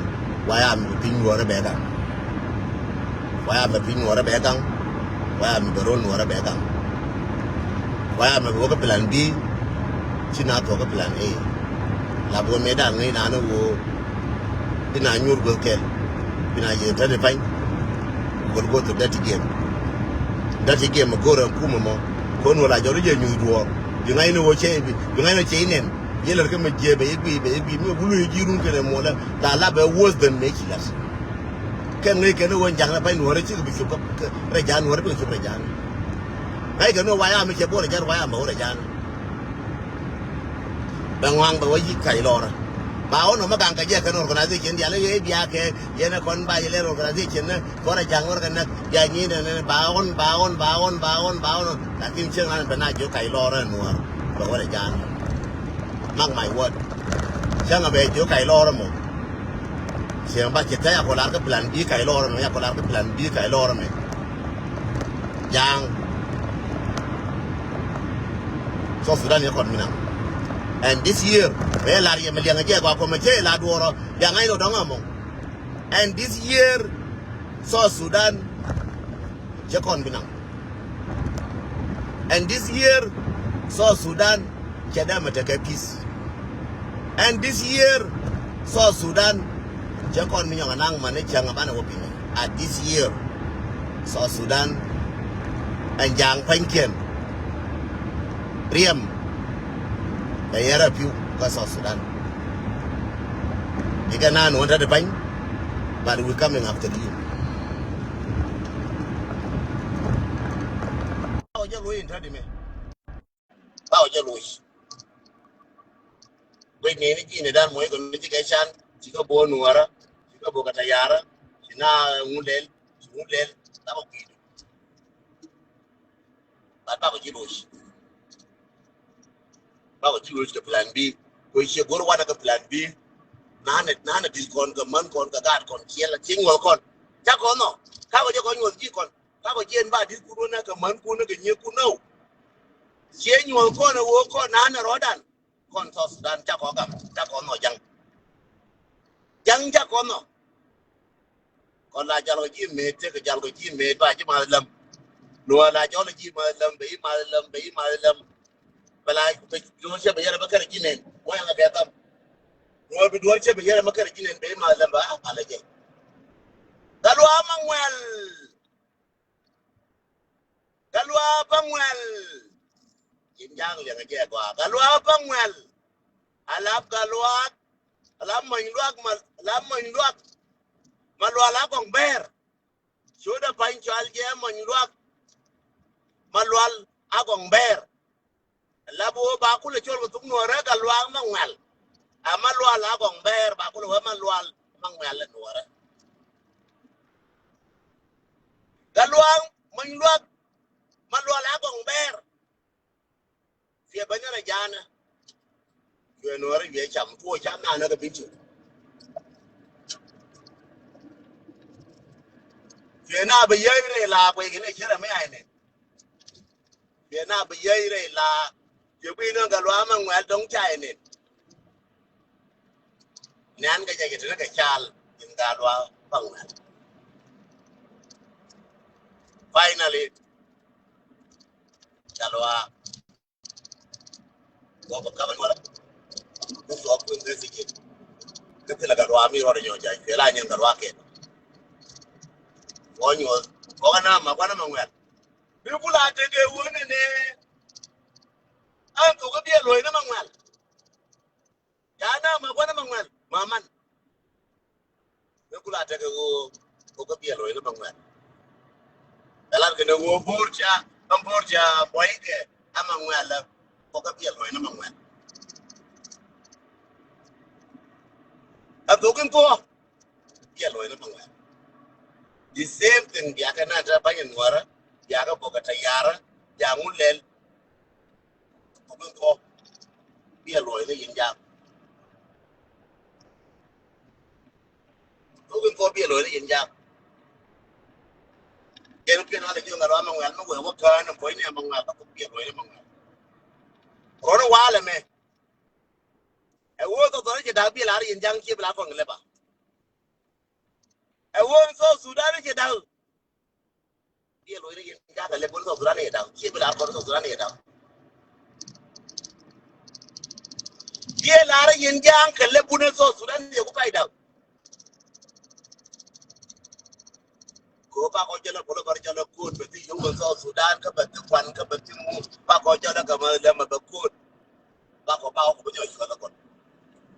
White Army bɛ piny Nuɔrä bɛ ya gaŋ. Waya mɛ piny Nuɔrä bɛ gaŋ. Waya mɛ bɛ ro̱l Nuɔrä bɛ gaŋ. Waya mɛ bɛ wä kä plan B. Ci na thuɔ̱k kä plan A. La bä mëë da̱a̱n ŋäc naan ɣöö bi na nyuur guäth kɛl, bi na yɛ tätdɛ pa̱ny. Go̱l go̱th däti giɛm, däti giɛm ɛ go̱r ɛ kumɛ mɔ. Kɔn wä la jɔl i̱ jɛ nyuur duɔɔr. Bi ŋa̱c ni ɣöö cɛ, bi ŋa̱c ni ɣöö cɛ inɛn. Yɛ lär kä mi jiɛ bɛ i̱ gui, bɛ i̱ gui mi wulu i̱ ji̱ run kɛnɛ muɔlä. La la bɛ worse than mëë ci la̱t. Kɛn ŋäc kɛn ɣöö ja̱ŋ rɛ pa̱ny nuɔ̱ɔ̱rä cikɛ bi cop kä rɛ ja̱a̱n, nuɔ̱ɔ̱rä bikɛ cop rɛ ja̱a̱n. Ŋa̱c kɛn ɣöö wayam mi cɛ bo̱o̱rɛ ja̱a̱n, wayam bɛ wä rɛ ja̱a̱n. Bɛ ŋɔaŋ bɛ wä yi̱k kac lɔrä. Ba ɣɔn ɔ mä gaŋ kɛ jɛ kɛn organization dial i̱ biakɛ yɛn ɛ kɔn ba yɛ lɛr organization ni kɔn ɛ ja̱ŋ wär kɛ näk bia nyi nɛ nɛ ba ɣɔn, ba ɣɔn, ba ɣɔn, ba ɣɔn, ba ɣɔn. Lakin cieŋ an bɛ na jiök kac lɔrä nuɔr bɛ wä rɛ ja̱a̱n. Mark my word. Cäŋ a bɛ jiök kac lɔrä mɔ. Cieŋ ba ci tɛ̈ a kɔ lar kä plan B kac lɔrä mɛ, a kɔ lar kä plan B kac lɔrä mɛ. Ja̱a̱ŋ. South Sudan yɛ kɔn mi naŋ. And this year bɛ lar yɛ mi liɛŋ a jɛ gɔaa kɔmɛ cɛ la duɔrɔ. Ja̱a̱ŋ a yɛ dɔŋ a mɔ. And this year South Sudan cɛ kɔn bi naŋ. And this year South Sudan cɛ dee mɛ tekɛ peace. And this year South Sudan cɛ kɔn mi nyɔk anaŋ mani cäŋ a banɛ wä piny. At this year South Sudan ɛn ja̱a̱ŋ pa̱nykiɛn riɛm ɛ yɛrɛ pi̱w kä South Sudan. Ikɛ naan wä tätdɛ pa̱ny, but we coming after you. Ba wä jɛ luɔ̱c in tätdɛ mɛ. Ba wä jɛ luɔ̱c. Guic ni ni ji̱ ni dan muɔ̱c kɛ ni ji̱ kɛ can, ci kɛ bo̱o̱ nuɔ̱ɔ̱rä, ci kɛ bo̱o̱ kɛ tayarä, ci na ŋun lɛl, ci ŋun lɛl, la kɛ guic. But bakɔ ji̱ loc. Bakɔ ji̱ loc kɛ plan B. Kɛ ciɛ go̱r wanɛ kɛ plan B. Nanɛ, nanɛ di̱t kɔn kɛ män kɔn kɛ gaat kɔn ciɛ la ciɛ nyuɔth kɔn. Ca kɔn nɔ. Kakɔ jɛ kɔn nyuɔth ji̱ kɔn. Kakɔ jiɛn ba di̱t kun wä nɛ kɛ män kun nɛ kɛ nyiek kun nɔ. Ciɛ nyuɔth kɔn ɛ wee kɔn nanɛ rɔɔdan. Kɔn South Sudan ca kɔn gam, ca kɔn nɔ ja̱ŋ. Ja̱ŋ ca kɔn nɔ. Kɔn la jal kɔ ji̱ mëët, tekɛ jal kɔ ji̱ mëët ba ji̱ math läm. Nuɔɔr la jɔl ji̱ math läm, bɛ ji̱ math läm, bɛ ji̱ math läm. Bɛ la bɛ duɔ̱ɔ̱r cɛ bɛ yɛrɛ bä kɛrɛ ji̱ nɛn. Wä yaŋ a bɛ kam. Nuɔɔr bi duɔ̱ɔ̱r cɛ bɛ yɛrɛ bä kɛrɛ ji̱ nɛn, bɛ ji̱ math läm bä a palä jɛ. Gatluak Maŋuɛl. Gatluak Maŋuɛl. Ji̱n ja̱a̱ŋ liɛŋ jɛ gɔaa. Gatluak Maŋuɛl. Alap Gatluak. Alap Mɔny Luak ma, alap Mɔny Luak. Malual Agɔŋ Bɛɛr. Codɛ pa̱ny cɔal jɛ Mɔny Luak. Malual Agɔŋ Bɛɛr. Alap wä ba kulɛ col kɛ thuk nuɔrɛ Gatluak Maŋuɛl. A Malual Agɔŋ Bɛɛr ba kulɛ wä Malual Maŋuɛl ɛ nuɔrɛ. Gatluak Mɔny Luak. Malual Agɔŋ Bɛɛr. Thiɛ bä nyɛrɛ ja̱a̱nä. Cuɛ nuɔrɛ cuɛ cam tuɔ cam nanä kɛ bi̱n cu. Cuɛ na bɛ yäc rɛy la kuɛ kɛ ni cärɛ mi ay nɛ. Cuɛ na bɛ yäc rɛy la. Cuɛ kui̱ ni Gatluak Maŋuɛl dɔ̱ŋ ca ay nɛ. Nɛn kɛ jɛ jɛ tini kɛ cal in Gatluak Maŋuɛl. Finally, Gatluak. Wä bä kap in wala. Kä thuɔk kuën kä thiec. Kä thilɛ Gatluak mi rɔɔdɛ nyɔk ja̱c cuɛ la nyin Gatluak kɛn. Wä nyuɔth. Wä kä na ma kuanä Maŋuɛl. Bi kula tekɛ wä nɛnɛ. An thok kä biɛ luɔ̱c ni Maŋuɛl. Ca na ma kuanä Maŋuɛl ma man. Ni kula tekɛ ɣöö ɣöö kä biɛl wec ni Maŋuɛl. Ɛ lat kɛnɛ ɣöö bo̱o̱r ca, kä bo̱o̱r ca buɔykɛ ɛ Maŋuɛl ɛ ɣöö kä biɛl wec ni Maŋuɛl. Ɛ thok in thuɔ̱k biɛl wec ni Maŋuɛl. The same thing biakɛ na te bany in nuɔrä biakɛ bokɛ te yarä biak ŋun lɛl. Thok in thuɔ̱k biɛ luɔc ni yin jaak. Thok in thuɔ̱k biɛ luɔc ni yin jaak. Jɛn piɛn wala jiɔŋ ɛ luac Maŋuɛl mi wee wä kään in puɔ̱ny ni ɛ Maŋuɛl kä thok biɛ luɔc ni Maŋuɛl. Rɔn in walɛ mɛ. Ɛ wee thok thok ni jɛ da̱k biɛ lar yin jaak ciɛ bi la kɔn kɛ lɛ ba. Ɛ wee South Sudan ni jɛ da̱k. Biɛ luɔc ni yin jaak ɛ lɛ bun South Sudan ni jɛ da̱k. Ciɛ bi la kɔn South Sudan ni jɛ da̱k. Kiɛ lar yɛn ja̱a̱ŋ kɛ lɛ bunɛ South Sudan yɛ ku pay da̱k. Ko bakɔ jɛn a polo kɔr jɛn a ko̱o̱t bɛ thi yio̱w kɛ South Sudan kä bɛ thi kuan kä bɛ thi ŋu bakɔ jɛn a kɛ mɛ lɛ mɛ bɛ ko̱o̱t. Bakɔ bakɔ bɛ nyɔ cuɔth a kɔn.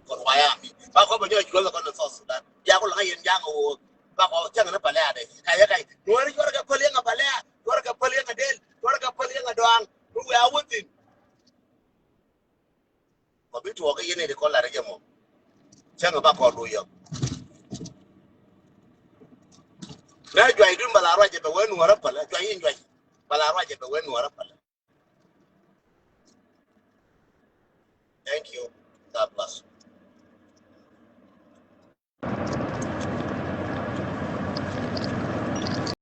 Kɔn wayami bakɔ bɛ nyɔ cuɔth a kɔn ni South Sudan. Bia ku laŋ yɛn ja̱a̱ŋ a wo̱o̱k. Bakɔ cäŋ ni pɛlɛ a dee ka yɛ kay nuɔ̱ɔ̱ri cuɔr kɛ päl yɛn a pɛlɛ a cuɔr kɛ päl yɛn a del cuɔr kɛ päl yɛn a dɔaŋ. Mi wee a wä thin. Kɔ bi tuɔɔk kä yɛn in ti kɔn lat rɛ jɛ mɔ. Cäŋ ba kɔn du yɔk. Mɛ juac dun bala ruacɛ bɛ wee nuɔrä pälä juac in juac. Bala ruacɛ bɛ wee nuɔrä pälä. Thank you. God bless.